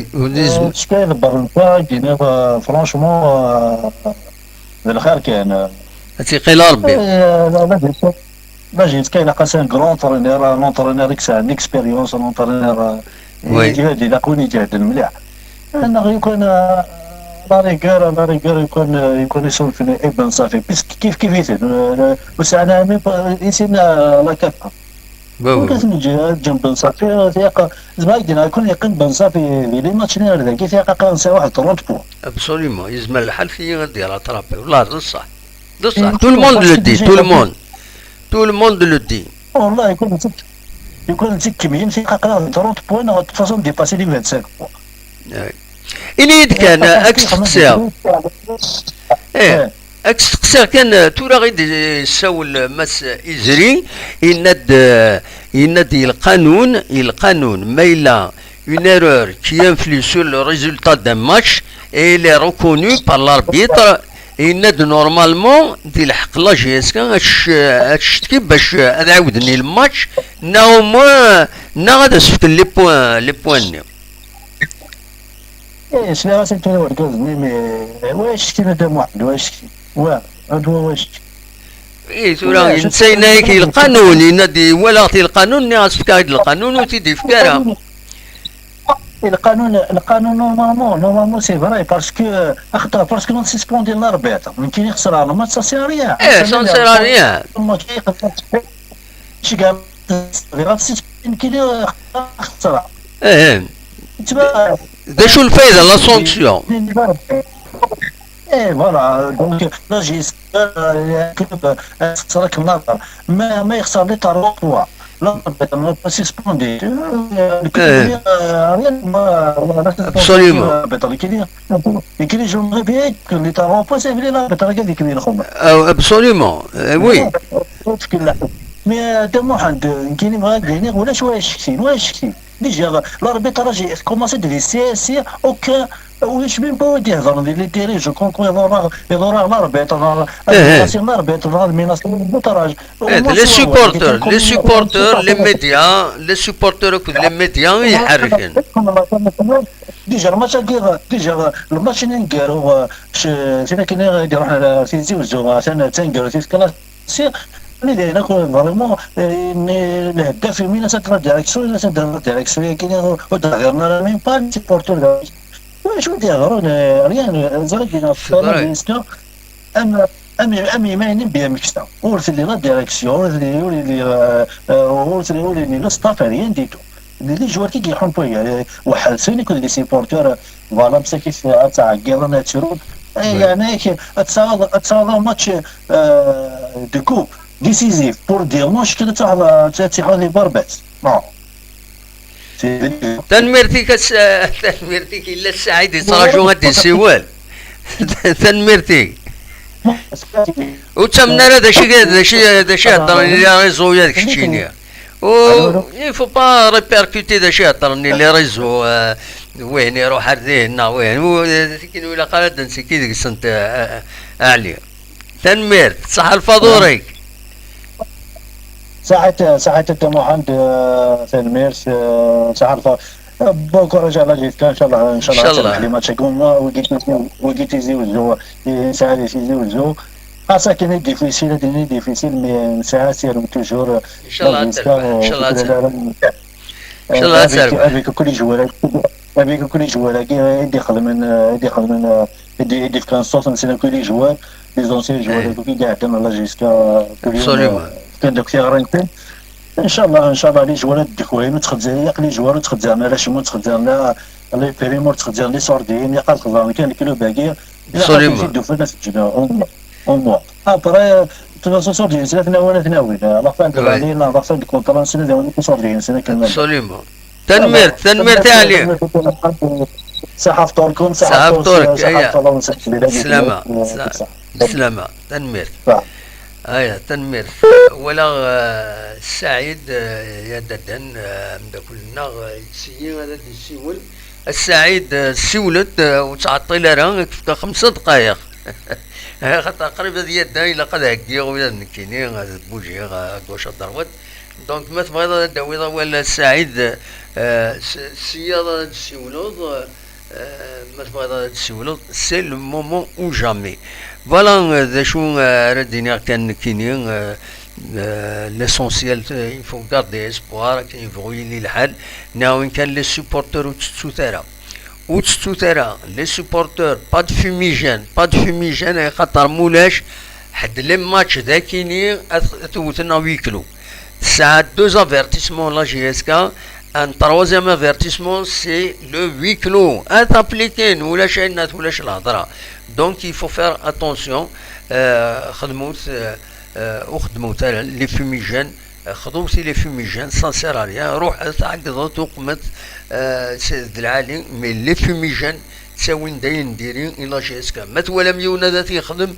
Oui, ur d-izmir. Tecka iḍebbren ta giniḍ, franchement, d lxir kan. Ad tt-iqil Rebbi. Baji tecka ilaq as un grand entraîneur, un entraîneur i yesɛan l'expérience, un entraîneur Oui. Iǧhed, ilaq win iǧehden mliḥ. Neɣ yukan la rigueur, la rigueur, يكون يكون يسولفني اي بن صافي بيسك كيف كيف يثن وسعنا مي يسين لا كابا. Ur كتنجي جنب بن صافي ثقة. زعما يدينا يكون يقين بن صافي في لي ماتش اللي هذا كي ثقة قال نسى واحد trente points. Absolument, يزمر الحال في غادي على ترابي والله هذا الصح. هذا الصح. Tout le monde le dit, tout le monde. Tout le monde le dit. والله يكون يكون تكميل ثقة قال trente points نغطفهم ديباسي لي vingt-cinq points. Ini-yi-d kan, ad k-steqsiɣ. Ih, ad k-steqsiɣ kan, tura i d-yessawel Mass Izri, yenna-d, yenna-d i lqanun, i lqanun, ma yella une erreur qui influe sur le résultat d'un match et elle est reconnue par l'arbitre, yenna-d normalement, di lḥeqq la J S K, ad tc-, ad tcetki bac ad ɛiwden i lmatch, neɣ au moins, neɣ ad as-fken les points, les points-nni. ايه، سمعت انت الورقه زني، مي واش شتي مدام واحد، واش شتي؟ واه، هاد هو واش شتي؟ Ih, tura, netta yenna-yak i lqanun, yenna-d iwala-t i lqanun, nniɣ-as fk-aɣ-d lqanun, ur t-id-yefki ara. القانون، القانون normalement، normalement c'est vrai، parce que اخطا، parce que non سيسبوندي l'arbitre، يمكن يخسر على الماتش، ça sert à rien. ايه، ça sert à rien. الماتش يخسر. شي كاع يمكن يخسر. ايه. تبع. D acu lfayda la sanction? ايه، voilà، donc la J S K، آه، كلوب، آه، خسر كم نظر. ما ما يخسر لي trois points. لا، ما سيسبوندي. آه، ريال ما، ما، ما، Absolument. ما، ما، كي يجي يجي المغربي يكون لي trois points، سيفلي لا بطل كذا كبير خوما. Absolument. Oui. مي دو محمد كاين بغا كاين ولا شويه شكتين ولا شكتين. ديجا l'arbitrage كومونسي ديال السي اس سي اوكا. واش ميم با ودي يهضر ديال لي ديريجون كونكو يضور يضور l'arbitre، الميناسيون l'arbitre، الميناسيون l'arbitrage. Les supporters, les supporters, les médias, les supporters akked les médias يحركن. ديجا الماتش هادي، ديجا الماتش اللي نقالو، آه، ش-، سينا كنا غادي نروح على تيزي وزو، آه، ثاني تنقالو تيز كلاس. سي، اللي دايرين كون فريمون، آه، إن الهداف يمين سات لا ديريكسيون، لا سات لا ديريكسيون، كاين ودغيرنا لا ميم با لي سيبورتور. واش ودي يهضرون، آه، ريان، زرقي، C'est vrai. اما اما اما ما بيان مكسا، ور تلي لا ديريكسيون، ور تلي ور يلي، آه، آه، ور تلي ور يلي لا ستاف، ريان ديتو. لي جوار كي كيحون بويا، آه، وحال سوني كل لي سيبورتور، فوالا مساكين تاع كيلا ناتشرون. اي، يعني، هيك، تصاور، تصاور ماتش، آه، دو كوب ديسيزيف بور ديمونش كده تاع، تاع، تاع لي باربات. نو. Tanemmirt-ik a s-, tanemmirt-ik, yella Saɛid yettraǧu ad d-yessiwel. Tanemmirt-ik. Ur ttamen ara d acu i, d acu i, d acu i heddren les réseaux-ya d keččini. Ur, il faut pas répercuter d acu i heddren les réseaux, euh, wihin iruḥ ar dihin neɣ wihin. Ur, tikin ur ilaq ara ad d-nettekki deg-sent, euh, euh, Ɛli. Tanemmirt, ṣaḥa lfaḍur-ik. صحيت، صحيت انت محمد، آه، تنميرت، آه، صحة الفرق. آه، بون كوراج على جيتك، ان شاء الله، ان شاء الله. ان شاء الله. لي ماتش هكا، هما ويكي تيزي، ويكي تيزي وزو، يسعى لي تيزي وزو. خاصة كاين ديفيسيل، هادي ديفيسيل، مي نسعى سير توجور. ان شاء الله تربح، ان شاء الله تربح. ان شاء الله تربح. افيك كل جوار، افيك كل جوار، كي يدي يخدم، يدي يخدم، يدي، يدي في كان صوت، نسينا كل جوار، لي زونسيان جوار، كي قاعد على جيسكا كل يوم. كان دوك تيغرين. ان شاء الله، ان شاء الله، لي جوار ديك وين وتخدم، ياك لي جوار وتخدم على شمو، تخدم على لي بريمو، تخدم لي سورديين، ياك الخضران كان الكلوب باقي. الا خاطر يزيدوا في الناس الجنة، او موا، او موا. ابري، تبقى سورديين سنة ثناوي، ثناوي. لا فان دو لاني، لا فان دو كونترا، سنة ثناوي، سورديين سنة كاملة. Absolument. Tanemmirt, tanemmirt a Ɛli. صحة فطوركم، صحة فطورك، صحة فطورك. سلامة، سلامة، tanemmirt. Aya, tanemmirt. Walaɣ, eh, Saɛid, eh, ya daddan, eh, ameddakel-nneɣ, eh, yettili ad d-yessiwel. A Saɛid, eh, ssiwlet, eh, ur ttɛeṭṭil ara, ad k-fkeɣ xemsa dqayeq. Axaṭer qrib ad yadda, ilaq ad heggiɣ ula d nekkini, ad bujiɣ, eh, à gauche, à droite. Donc, ma tebɣiḍ ad d-tawiḍ awal a Saɛid, eh, s-, sya ad d-ssiwleḍ, eh, ma tebɣiḍ ad d-ssiwleḍ, c'est le moment ou jamais. Voilà, eh, d acu, eh, ara d-iniɣ kan nekkini, eh, eh, l'essentiel, eh, il faut garder espoir, akken yebɣu yili lḥal, neɣ win kan les supporters ur ttettut ara. ur ttettut ara les supporters, pas de fumigène, pas de fumigène, ay xaṭer mulac ḥedd les matchs d akini ad t-, ad t-wten à huis clos. Tesɛa deux avertissements la J S K, un troisième avertissement, c'est le huis clos. Ad t-appliquer, ulac ayennat, ulac lhedra. Donc il faut faire attention. Euh, xedmut, euh, euh, ur xeddmut ara les fumigènes. Xḍut i les fumigènes, ça sert à rien. Ruḥet, ɛeggḍet, uqmet, euh, c'est de lɛali, mais les fumigènes ttawin-d ayen n diri i la J S K. Ma twalam yiwen ad t-yexdem,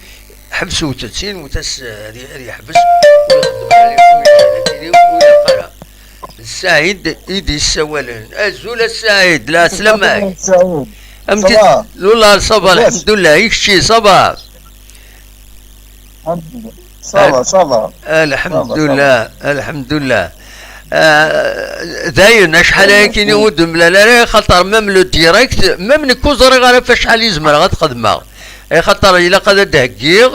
ḥebsut-t, sin wet-as, euh, ad y-, ad yeḥbes, ur ixeddem ara les fumigènes, ad tili ur ilaq ara. Saɛid i d-yessawalen. Azul a Saɛid, la slama-k. Saɛid. Amek ça va? Lullah, ça va, lḥemdullah. I kečči, ça va? Ça va, ça va. Alḥemdullah, alḥemdullah. Ah, dayen, acḥal ayakini ur d-mlal ara, xaṭer même le direct, même nekk ur ẓriɣ ara ɣef acḥal i zemreɣ ad xedmeɣ. Ay xaṭer ilaq ad d-heggiɣ,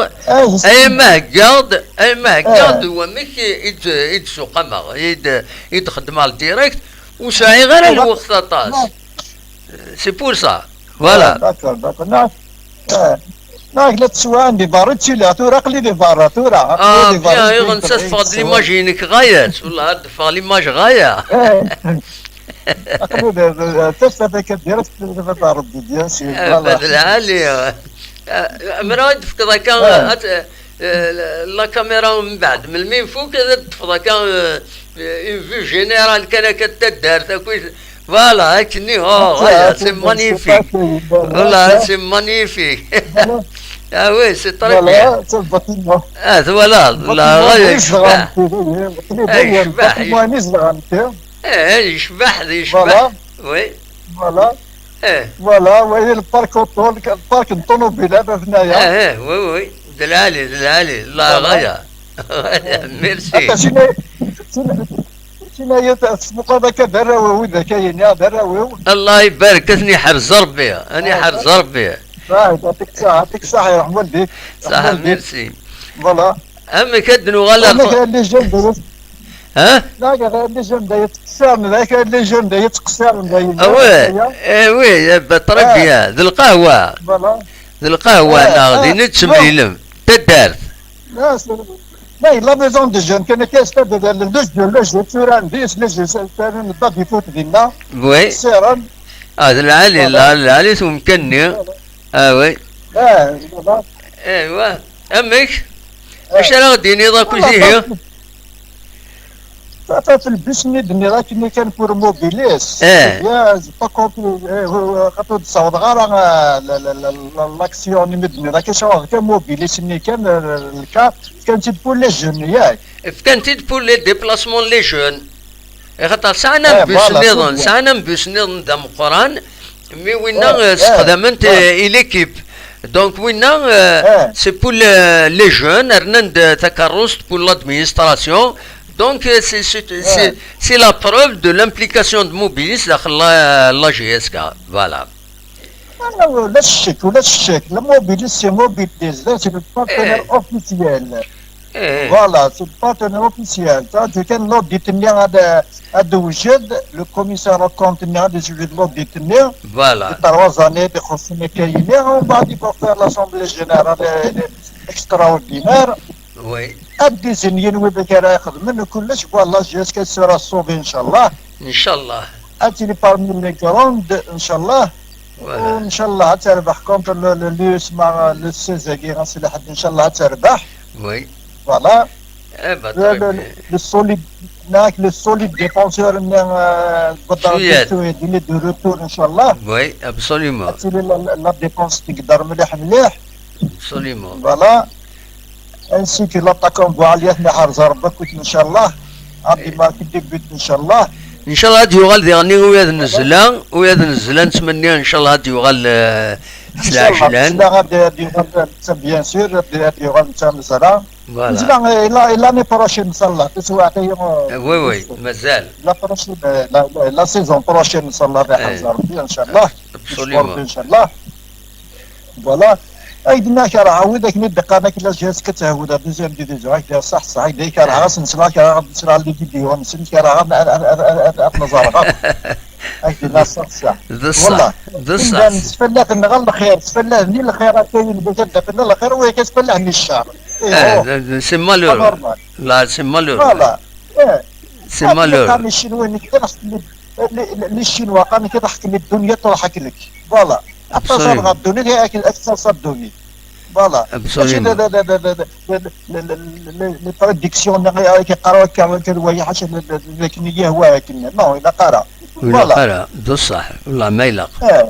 ay ma heggaɣ-d, ay ma heggaɣ-d, wamek i, i d-, i d-suqameɣ, i d-, i d-xeddmeɣ le direct, ur sɛiɣ ara lweqt aṭas. C'est pour ça. Voilà. Ah, d'accord, d'accord. Non, euh, non, la teswa andi barra, tu la, tura, aql-i di barra, tura. Ah, bien, iɣen sa teffeɣ-d l'image-inek ɣaya, wallah, ad teffeɣ l'image ɣaya. Eh. Aql-i di, di, di, tafat akka direct, tafat Rebbi, bien sûr, voilà. Lɛali. Ah, amra ad d-tefkeḍ akka, ah, at-, eh, la, la caméra mbeɛd, melmi nfuk, ad d-tefkeḍ akka, eh, une vue générale kan akka n taddart, akk. Voilà, akkenni, oh, c'est magnifique. Voilà, c'est magnifique. Ah oui, c'est très bien. Ah, voilà, la, yecbeḥ. Eh, yecbeḥ. Eh, yecbeḥ, yecbeḥ. Oui. Voilà. Eh. Voilà, oui, le parc auto, le parc n ṭunubilat, atnaya. Eh, eh, oui, oui. D lɛali, d lɛali. La ɣaya. Merci. Ata sina, sina, sina yat, tesmuqad akka d arraw-iw, d akka yini, d arraw-iw. Allah ibarek, ad ten-iḥrez Rebbi, ad ten-iḥrez Rebbi. Ah, yɛṭik ṣṣeḥḥa, yɛṭik ṣṣeḥḥa, yerḥem waldik. Ṣaḥa, merci. Voilà. Amek ad nuɣal ar... Amek les jeunes de... Ha? Dak les jeunes de yettqeṣṣiren, dak les jeunes de yettqeṣṣiren, de... Ah ouais, eh oui, eh ben, très bien. D lqahwa. Voilà. D lqahwa, neɣ din i d-temlilem. Taddart. Là, c'est, là, la maison de jeunes, kan akka, c'est-à-dire le, le jeu, le jeu, tura, n dis, le jeu, c'est, c'est un baby foot dinna. Oui. Ssiren. Ah, d lɛali, d lɛali umkan-nni. Ah, oui. Ah, voilà. Aywa. Amek? Ah. Acu ara ɣ-d-tiniḍ akk ihi? Tafat lbis-nni d-nniḍ akken kan pour mobilis. Eh. Eh bien, j'ai pas compris, eh, eh, xaṭi ur d-ssawḍeɣ ara, eh, la, la, la, la, l'action-nni mi d-nniḍ akken, ssawḍeɣ kan mobilis-nni kan, eh, lkar, fkan-tt-id pour les jeunes, yak? Fkan-tt-id pour les déplacements les jeunes. Axaṭer sɛan, eh, ambus, voilà, nniḍen, c'est bien, sɛan ambus nniḍen d ameqqran, mi winna, eh, eh, sexdamen-t, eh, i l'équipe. Donc winna, eh, eh, c'est pour le, les jeunes, rnan-d takeṛṛust pour l'administration. Donc, euh, c'est, c'est, c'est, c'est la preuve de l'implication de Mobilis daxel la, la J S K. Voilà. Ah, ulac ccek, ulac ccek. Le Mobilis, c'est Mobilis. Là, c'est le partenaire officiel. Eh. Voilà, c'est le partenaire officiel. Ça, c'est kan l'audit-nni ad, ad d-tewjed, le commissaire aux comptes-nni ad d-yewjed l'audit-nni. Voilà. Di trois années, di xemsin akka yini, on va, il faut faire l'assemblée générale, euh, extraordinaire. Oui. Ad d-izenyen widak ara ixedmen, kullec, voilà, jusqu'à sera sauvé, inchallah. Inchallah. Ad tili parmi les grandes, inchallah. Voilà. Inchallah, ad terbeḥ contre le, le, l'U S M A, le seize-agi, ɣas lḥedd, inchallah, ad terbeḥ. Oui. Voilà. Eh ben, le, très le, bien. Le solide, nak, le solide défenseur, euh, Bedreddin Souyadi, il est de retour, inchallah. Oui, absolument. Ad tili la, la, la défense tqedder mliḥ, mliḥ. Absolument. Voilà. Ainsi que l'attaquant Boualiat, neḥrez Rebbi, inchallah. Ad imarki des buts, inchallah. Inchallah ad yuɣal diɣen i Uyad n Zzla, Uyad n Zzla nettmenni inchallah ad yuɣal, eh, s lɛejlan. Inchallah, ad, ad yuɣal, bien sûr, ad, ad yuɣal d tameẓra. Voilà. Zzla, eh, la, l'année prochaine, inchallah, taswiɛt-agi, eh, oui, oui, mazal. La prochaine, eh, la, la, la saison prochaine, inchallah, ad iḥrez Rebbi, inchallah. Absolument. Inchallah. Voilà. Ay d-nna kerheɣ wid akken i d-qqaren akken la J S K ad tehwu la deuxième division, ay d-nna ṣṣeḥ, ṣṣeḥ, ay d-kerheɣ ad sen-sleɣ, kerheɣ ad sleɣ les vidéos-nsen, kerheɣ ad, ad, ad, ad, ad, ad ten-ẓreɣ akk. Ay d-nna ṣṣeḥ, ṣṣeḥ. D ṣṣeḥ. Wallah. D ṣṣeḥ. Imdanen sfalaten ɣer lxir, sfalaten i lxir akka, yelbes ad d-afen lxir, wa akka sfalaten i ccer. Eh, c'est malheureux. Là, c'est malheureux. Voilà. Eh. C'est malheureux. Qqaren Ccinwa nekk d aḥkem, les Chinois qqaren nekk d aḥkem ddunit, truḥ akk-ik. Voilà. Aṭas ɣer ddunit, akken ad tettaṣa ddunit. Voilà. Mačči d, d, d, d, d, d, d, d, d, d, les prédictions, neɣ i, i, yeqqar akka, akka d waya, ḥaca d, d, d, d akken i yehwa akken. Non, ilaq ara. Ur ilaq ara, d ṣṣeḥ, wallah ma ilaq. Eh.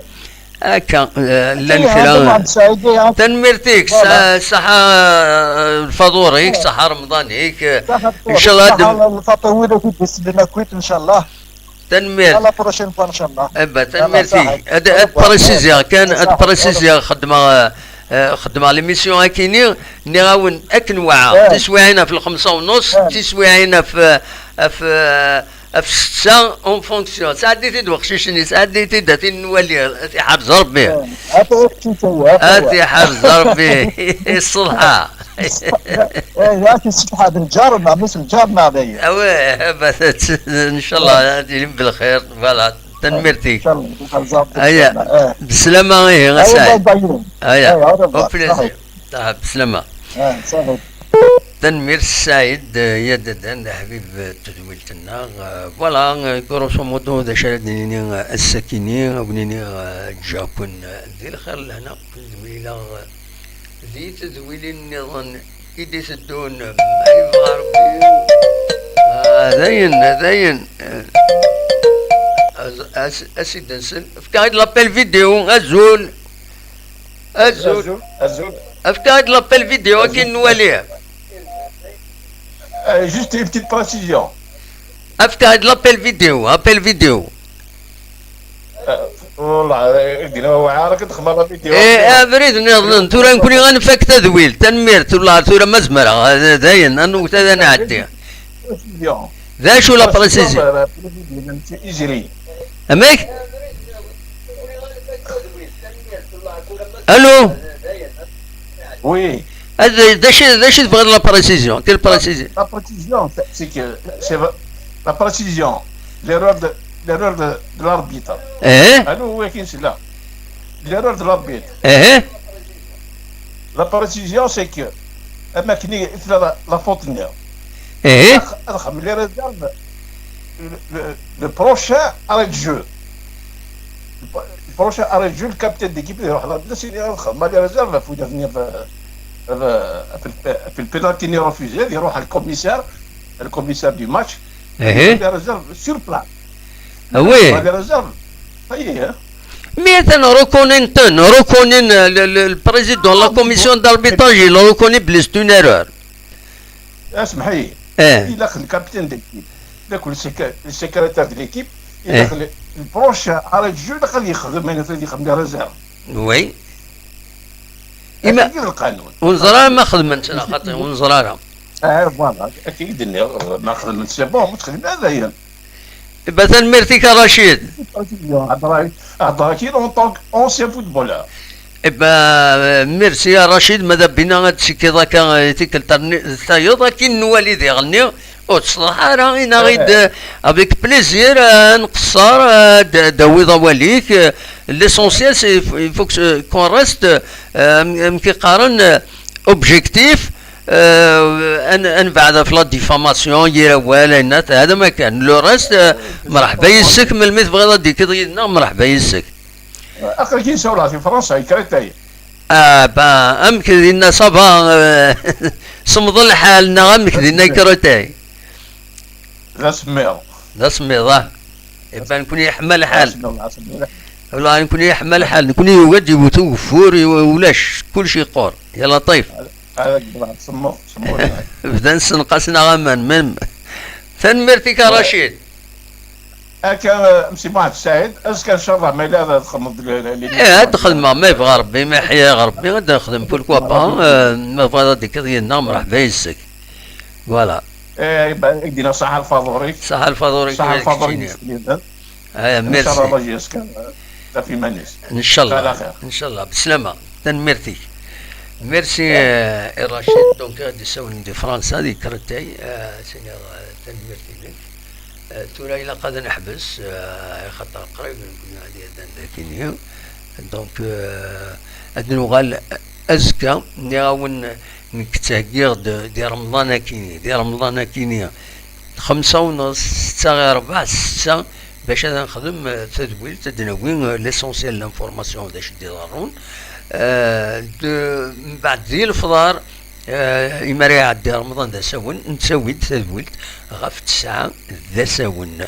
Akka, eh, llan kra. Tanemmirt-ik, ṣaḥa, eh, lfaḍur-ik, ṣaḥa remḍan-ik, eh, ncallah ad lfaṭi-w wid akk i d-isellen akkit, ncallah. Tanemmirt. À la prochaine fois, ncallah. Eh ben, tanemmirt-ik. Ad, ad préciser kan, ad préciser, xeddmeɣ, eh, eh, xeddmeɣ l'émission akini, nniɣ-awen akken waɛa, tiswiɛin ɣef lxemsa u nus, tiswiɛin ɣef, ɣef, eh, ɣef ssetta, en fonction. Sɛeddi-t-id weqcic-nni, sɛeddi-t-id, a t-nwali, a t-iḥrez Rebbi. A t-iḥrez Rebbi. Ṣṣeḥḥa. Eh, a t-iṣṣeḥḥa d lǧar-nneɣ, mmi-s n lǧar-nneɣ dayen. Ah ouais, bah, ncallah ad ilim belxir, voilà. Tanemmirt-ik. Ncallah, ncallah. Aya, beslama ihi, a Saɛid. Aya, au plaisir. Ah, beslama. Tanemmirt Saɛid, eh, ya Dadan, d aḥbib, eh, n tedwilt-nneɣ. Eh, voilà, eh, grosso modo, d acu ara d-nini, eh, ass-akini, ad wen-iniɣ, eh, ǧǧiɣ-ken, eh, di lxir lehna, ken-d-wileɣ, eh, di tedwilin nniḍen i d-iteddun, ma yebɣa Rebbi. Ah, dayen, dayen, eh, as, as, as-id-nsel. Efk-aɣ-id l'appel vidéo, azul. Azul. Azul, azul. Efk-aɣ-d l'appel vidéo akin nwali. Euh, juste une petite précision. Efk-aɣ-d l'appel vidéo, appel vidéo. Euh, wallah, euh, dina wa ara ken-xemmeɣ la vidéo. Eh, abrid nniḍen, tura nekni ad nfak tadwilt, tanemmirt, wallah, tura ma zemreɣ, eh, dayen, ad nwet ad nɛeddi. Précision. D acu la précision? Précision, euh, la précision, euh, ijri. Amek? Allô? Oui. Ah, d, d acu, d acu tebɣiḍ la précision? Quelle précision? La, la précision, c'est, c'est que, c'est vrai, la précision, l'erreur de, l'erreur de, de l'arbitre. Eh? Allô, oui, qui c'est là? L'erreur de l'arbitre. Eh? La précision, c'est que, am akken i tella la, la faute-nni. Eh? Ad, ad xedmen les réserves, le, le, le prochain arrêt de jeu. Le pro-, le prochain arrêt de jeu, le capitaine d'équipe, il va dire, c'est les réserves, les réserves, il faut devenir, euh, euh, après le, après le penalty refusé, il y aura le commissaire, le commissaire du match, eh, les réserves sur place. Ah oui. Les réserves, ça y est, hein. Mais attends, reconnaît, reconnaît le, le, le président de la commission d'arbitrage, il reconnaît que c'est une erreur. Asmeḥ-iyi. Eh. Ilaq le capitaine d'équipe, donc le sécré-, le secrétaire de l'équipe, ilaq le, le prochain arrêt de jeu, ilaq ad yexdem ayen ad yexdem les réserves. Oui. Ima, ur neẓri ara ma xedmen-tt neɣ xaṭi, ur neẓri ara. Ah, voilà, akken i d-nniɣ, ma xedmen-tt, c'est bon, ma ur tt-xedmen ara, dayen. Iba tanemmirt-ik a Racid. Hedreɣ, hedreɣ akkin en tant qu'ancien footballeur. Iba, merci a Racid, ma d abina ad d-tekkiḍ akka, eh, tikkelt-nni, tayeḍ, akin nwali diɣenni, ur teṣleḥ ara, inaɣ-id, eh, avec plaisir, eh, ad nqeṣṣer, eh, ad d-, ad d-tawiḍ awal-ik, eh, l'essentiel, c'est, il faut que, qu'on reste, eh, am-, amek i qqaren, eh, objectif, euh, ad n-, ad nebɛed ɣef la diffamation, yir awal, ayen-a, hada ma kan. Le reste, euh, mreḥba yis-k, melmi tebɣiḍ ad d-tekkiḍ yid-neɣ, mreḥba yis-k. Aql-ik nsawel ɣef Fransa, i Créteil. Ah, ben, amek dinna, ça va, euh, semmeḍ lḥal, neɣ amek dinna i Créteil? D asemmiḍ. D asemmiḍ, ah. Iban nekni yeḥma lḥal. D asemmiḍ, d asemmiḍ. Wala nekni yeḥma lḥal. Nekni yugi ad d-iwet ugeffur, i-, ulac. Kullec yeqqur. Ya Laṭif. Ad, ad, semmeḍ, semmeḍ. Bdan ssenqasen-aɣ aman, même. Tanemmirt-ik a Racid. Akka, euh, Msi Muḥend Saɛid, azekka ncallah ma yella ad txedmeḍ l-, l-, l-, eh, ad xedmeɣ, ma yebɣa Rebbi, ma yeḥya Rebbi, ad nexdem, pourquoi pas, euh, ma tebɣiḍ ad d-tekkiḍ yid-neɣ, mreḥba yis-k. Voilà. Eh, ba-, i k-d-iniɣ ṣaḥa lfaḍur-ik. Ṣaḥa lfaḍur-ik. Ṣaḥa lfaḍur-ik. Aya, merci. Ncallah, ncallah. Beslama. Tanemmirt-ik. Merci, eh, i Racid, donc, ad d-isawlen di Fransa, di Créteil, eh, sini, eh, tanemmirt-inek. Tura ilaq ad neḥbes, eh, axaṭer qrib nekkni ad d-yaddan dakini. Donc, eh, ad nuɣal azekka, nniɣ-awen, nekk ttheggiɣ-d di Remḍan akini, di Remḍan akini, xemsa u nneṣ, setta i rebɛa, setta, bac ad nexdem, eh, tadwilt, ad d-nawi, eh, l'essentiel, l'information d acu d-iḍerrun. Eh, d-, mbeɛd di lefḍar, eh, imi ara iɛeddi Remḍan d asawen, nettawi-d tadwilt ɣef tesɛa d asawen.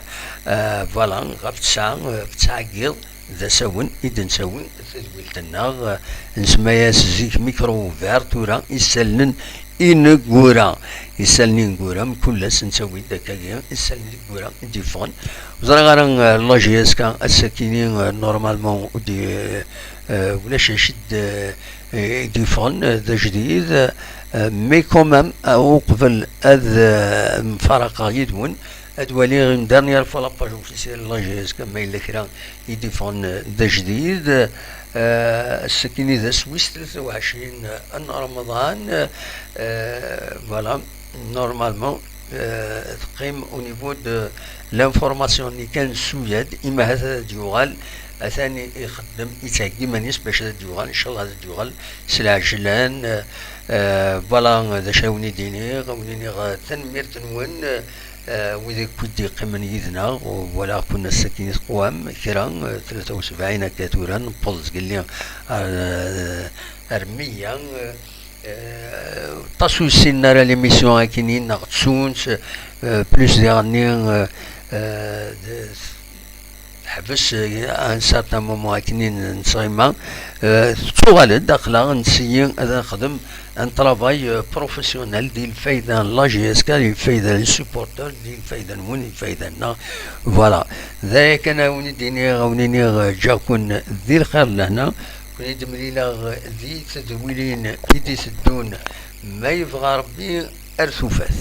Eh, voilà, ɣef tesɛa, eh, tesɛa n yiḍ d asawen i d-nettawi tadwilt-nneɣ, eh, nsemma-yas zik micro ouvert, tura isallen ineggura. Isallen ineggura, mkul ass nettawi-d akkagi isallen ineggura i d-yeffɣen. Ur ẓriɣ ara, eh, la J S K ass-akini, eh, normalement, ur d-, eh, ulac acu d-, eh, i d-yeffɣen, eh, d ajdid, eh, mais quand même, eh, uqbel ad, eh, mfaraqeɣ yid-wen, ad waliɣ une dernière fois la page officielle n la J S K, ma yella kra i d-yeffɣen, eh, d ajdid. Eh, ass-akini d ass wis tlata u ɛecrin n Remḍan, eh, voilà, normalement, eh, teqqim au niveau de l'information-nni kan s uyad, imi ahat ad d-yuɣal, atan ixeddem, yettheggi iman-is bac ad d-yuɣal, ncallah ad d-yuɣal s lɛejlan. Eh, eh, voilà, d acu ara wen-id-iniɣ, ad wen-iniɣ, eh, tanemmirt-nwen, eh, wid akk i d-yeqqimen yid-neɣ, walaɣ-ken ass-akini teqwam kra, eh, tlata u sebɛin akka tura, newweḍ zgelli ar, eh, ar meyya, eh, Eh, aṭas ur ssinen ara l'émission akini, neɣ ttun-tt, eh, plus diɣenni, eh, eh, d-, teḥbes, eh, à un certain moment akini n, n tɣima, eh, tettuɣal-d, aql-aɣ nsiyi ad nexdem un travail, eh, professionnel di lfayda n la J S K, di lfayda n supporters, di lfayda-nwen, di lfayda-nneɣ. Voilà. D aya kan ara wen-id-iniɣ, a wen-iniɣ, eh, ǧǧiɣ-ken di lxir d lehna. Ken-id-mlileɣ di tedwilin i d-iteddun, ma yebɣa Rebbi, ar tufat.